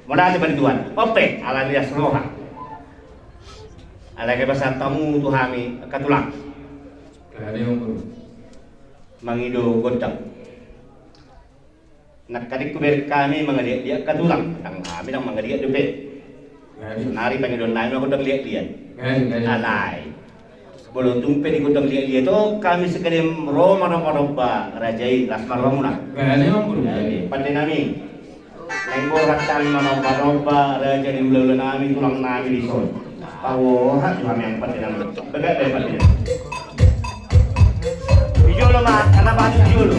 Mauliate ma di Tuhan. Ope, ala ni las roha. Alai gabe pasahat hamu tu hami angka tulang. Mangido gondang. Nangkaning hubereng hami mangaliat-liat angka tulang, ndang hami ndang mangaliat dope. Sonari pangidoan nami ma gondang liat-liat. Alai molo tung pe di gondang liat-liat on hami sekalian ro manomba-nomba raja i, las ma rohamuna. Pande nami. Naeng borhat hami manomba-nomba raja ni hula-hula nami, tulang nami dison. Paborhat jo hami, pande nami. Bagak do pande nami. Di jolo ma, karena batu di jolo.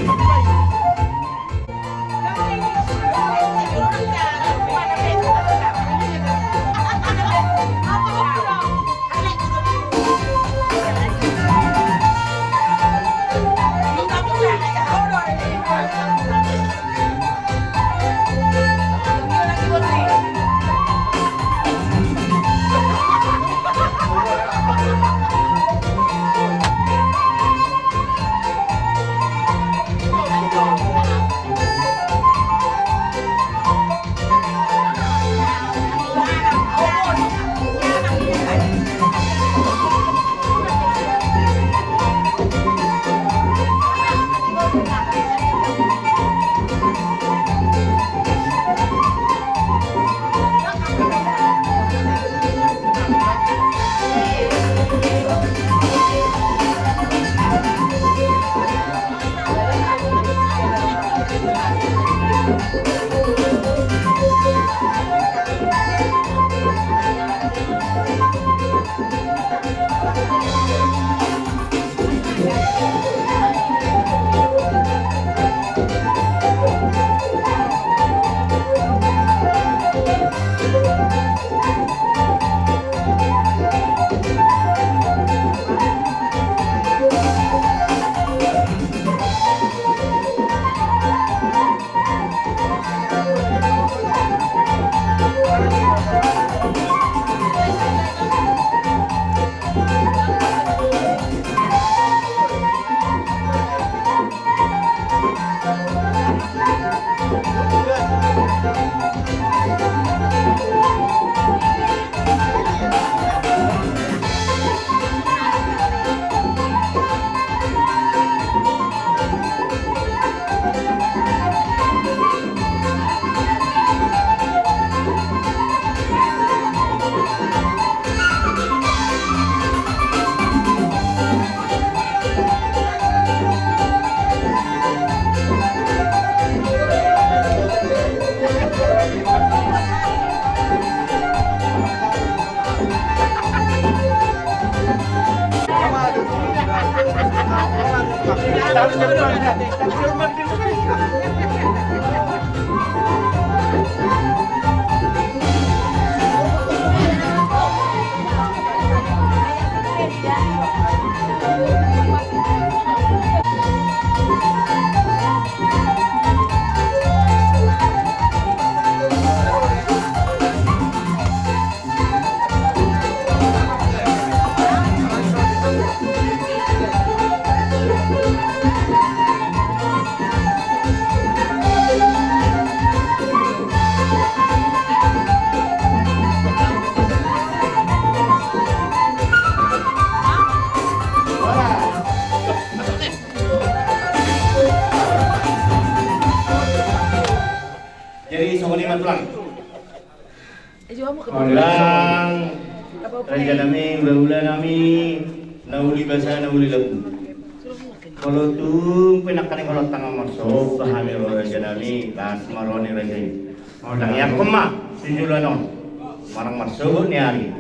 Jadi songon i ma tulang. Tulang. Rajanami, ulaula nami, na uli basa, na uli lagu. Molo tung pe nangkaning holong tangan marsogot hami ro rajanami, las ma roha ni raja i. Tangiangkon ma sijoloan on manang marsogot ni ari.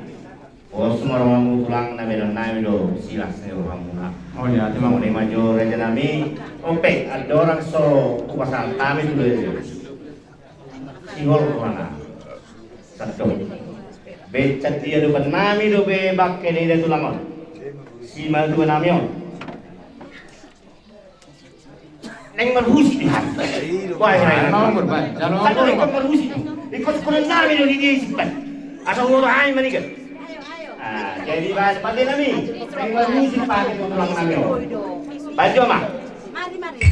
Pos ma rohamu tulang, na berenami do silas ni rohamuna. Oh iya, terima kasih. Mauliate ma jo rajanami. Ope, andorang so hupasahat hami tu raja i, sihol rohana. Sandok. Baen sadia do, bannami do be bangke ni da tulang on. Simatuanami on. Naeng marhusip di hami. Wah, naeng marhusip. Sandok, ingkon marhusip. Ingkon sikolanami do di dia i simpan. Asa huboto hami maniga. Ah, jadi baen pake nami. Naeng marhusip pake tu tulangnami on. Baen jo ma. Mari, mari.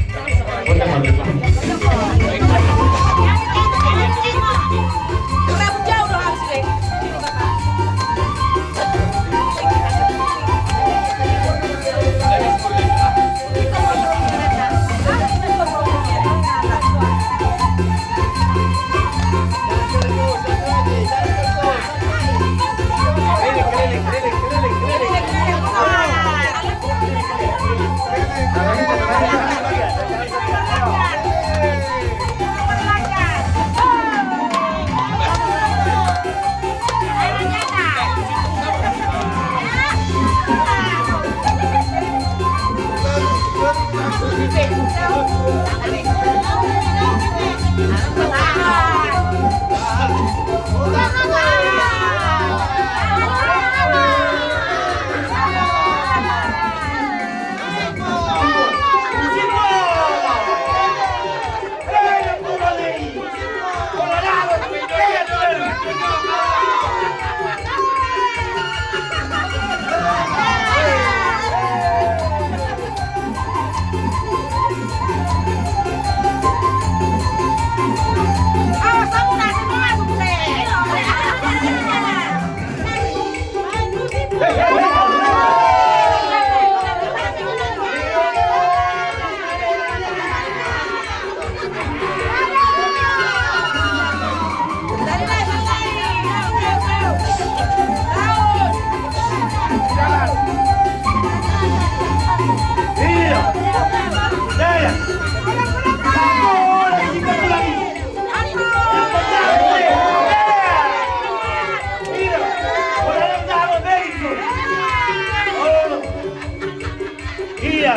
Iya.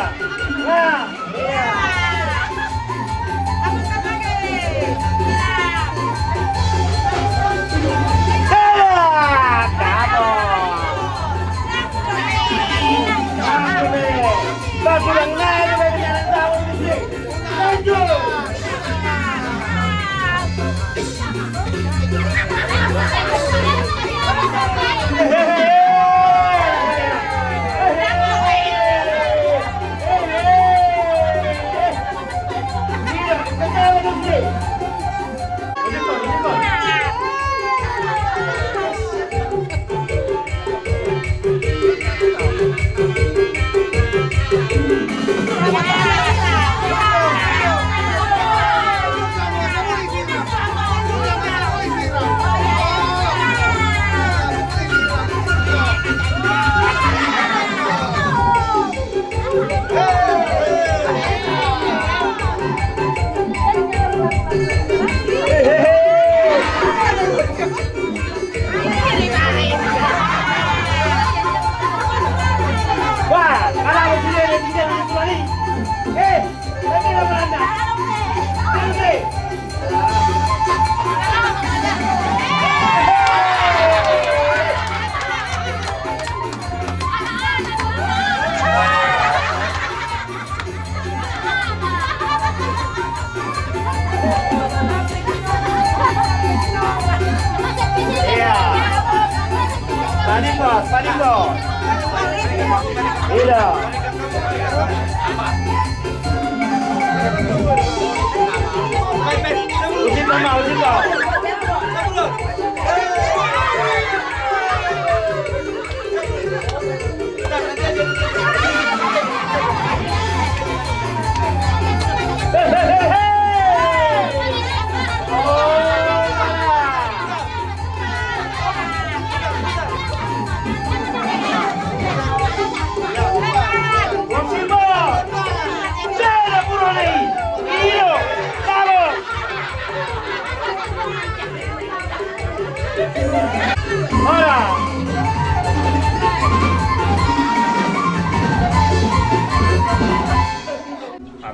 Nah. Iya. Iya. Paling bos, paling bos. Iya. Usin, Mama, usin, Mama.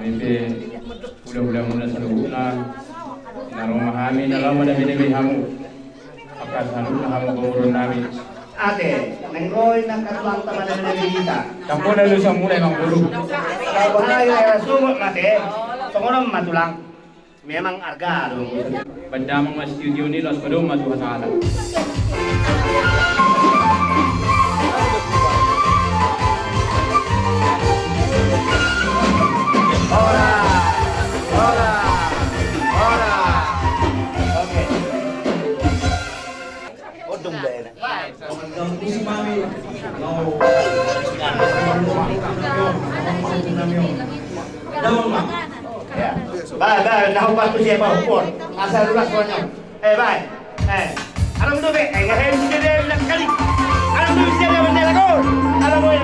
Pe hulahula muna saluhutna, na ro ma hami na laho mandabe-dabe hamu. Angka saluhutna hamu pamoruon nami. Ate, naeng ro i angka tulangta mandabe-dabe hita. Ndang pola do samulai, Amangboru. Tau bahaya ya, sumut mate. Songon on ma, Tulang. Memang arga do. Baen damang ma studio ni, laos padomu ma tu hata-hata. Ora, ora, ora. Oke. Odong daerah. Bae, bae, na hupasu siapa hupor. Asal luas pokoknya. Eh, bae. Eh. Alam tu be, eh, nggak ada yang bisa dia bilang kali. Alam tu bisa dia bendera gol. Alam boleh.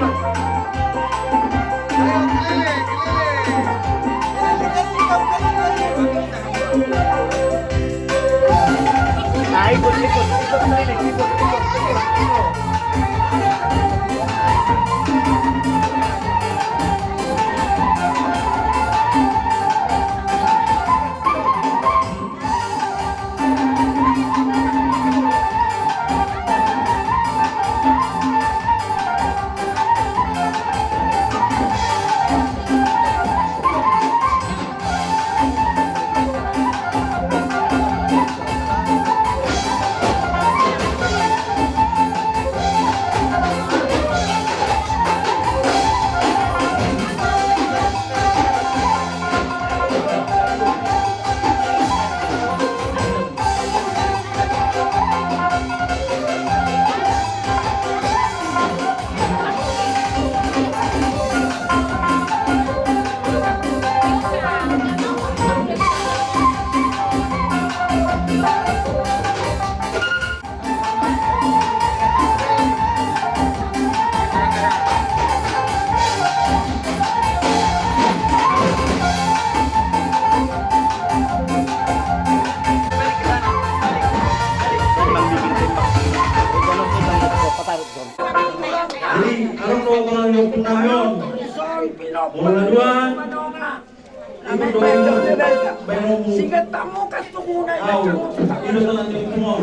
Jadi, adong do ompung nami on. Molo na dua, Singet tamu kastumuna. Au, i do tangan ni ompung on.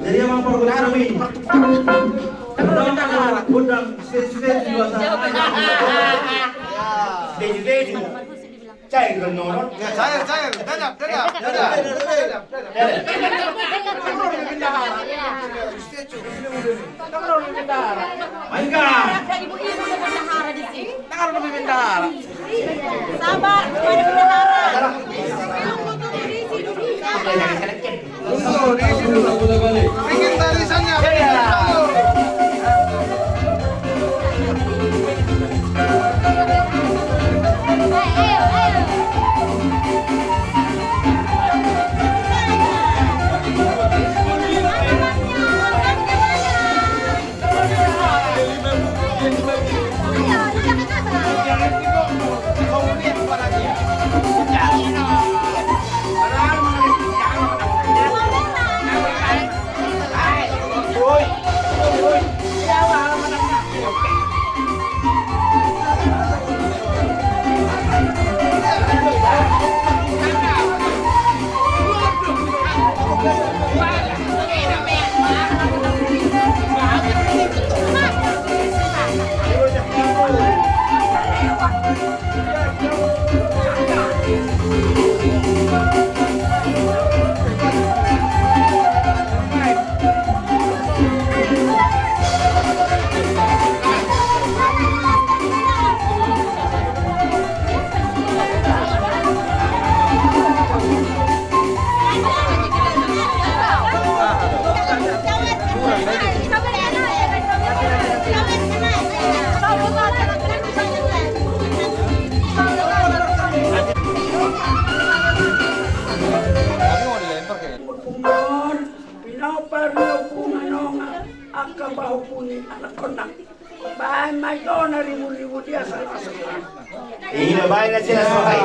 Jadi, amang pargonsi nami. Gondang, gondang, seju, seju, asa. Seju, seju. Cair, gondang. Ya, cair, cair. Dadap, dadap, dadap. Dadap. Mainkan. Ibu-ibu bendahara di sini. Sabar, bendahara. Bikin tarisannya. Pinompar ni ompung Manonga, angka pahompu ni anak gondang. Baen ma i do na ribut-ribut i asa las roha. Iya, baen na silas roha i.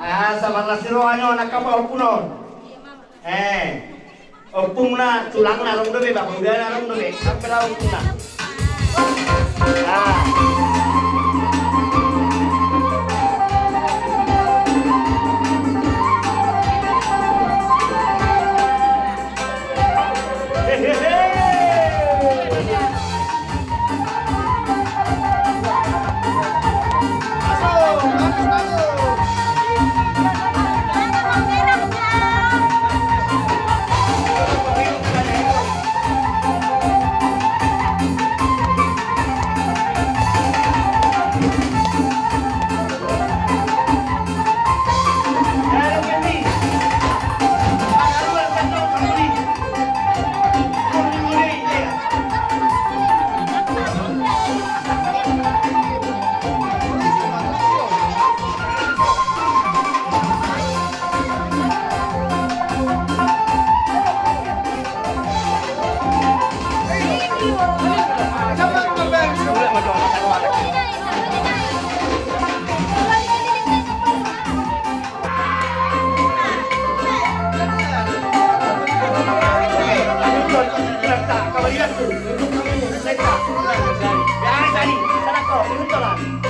Asa marlas ni roha ni on angka pahompu on. Eh, ompungna, tulangna adong dope, bapak udana adong dope. Sampe ra ompungna. Ah. Biasa ni, sana ko, di Untolan.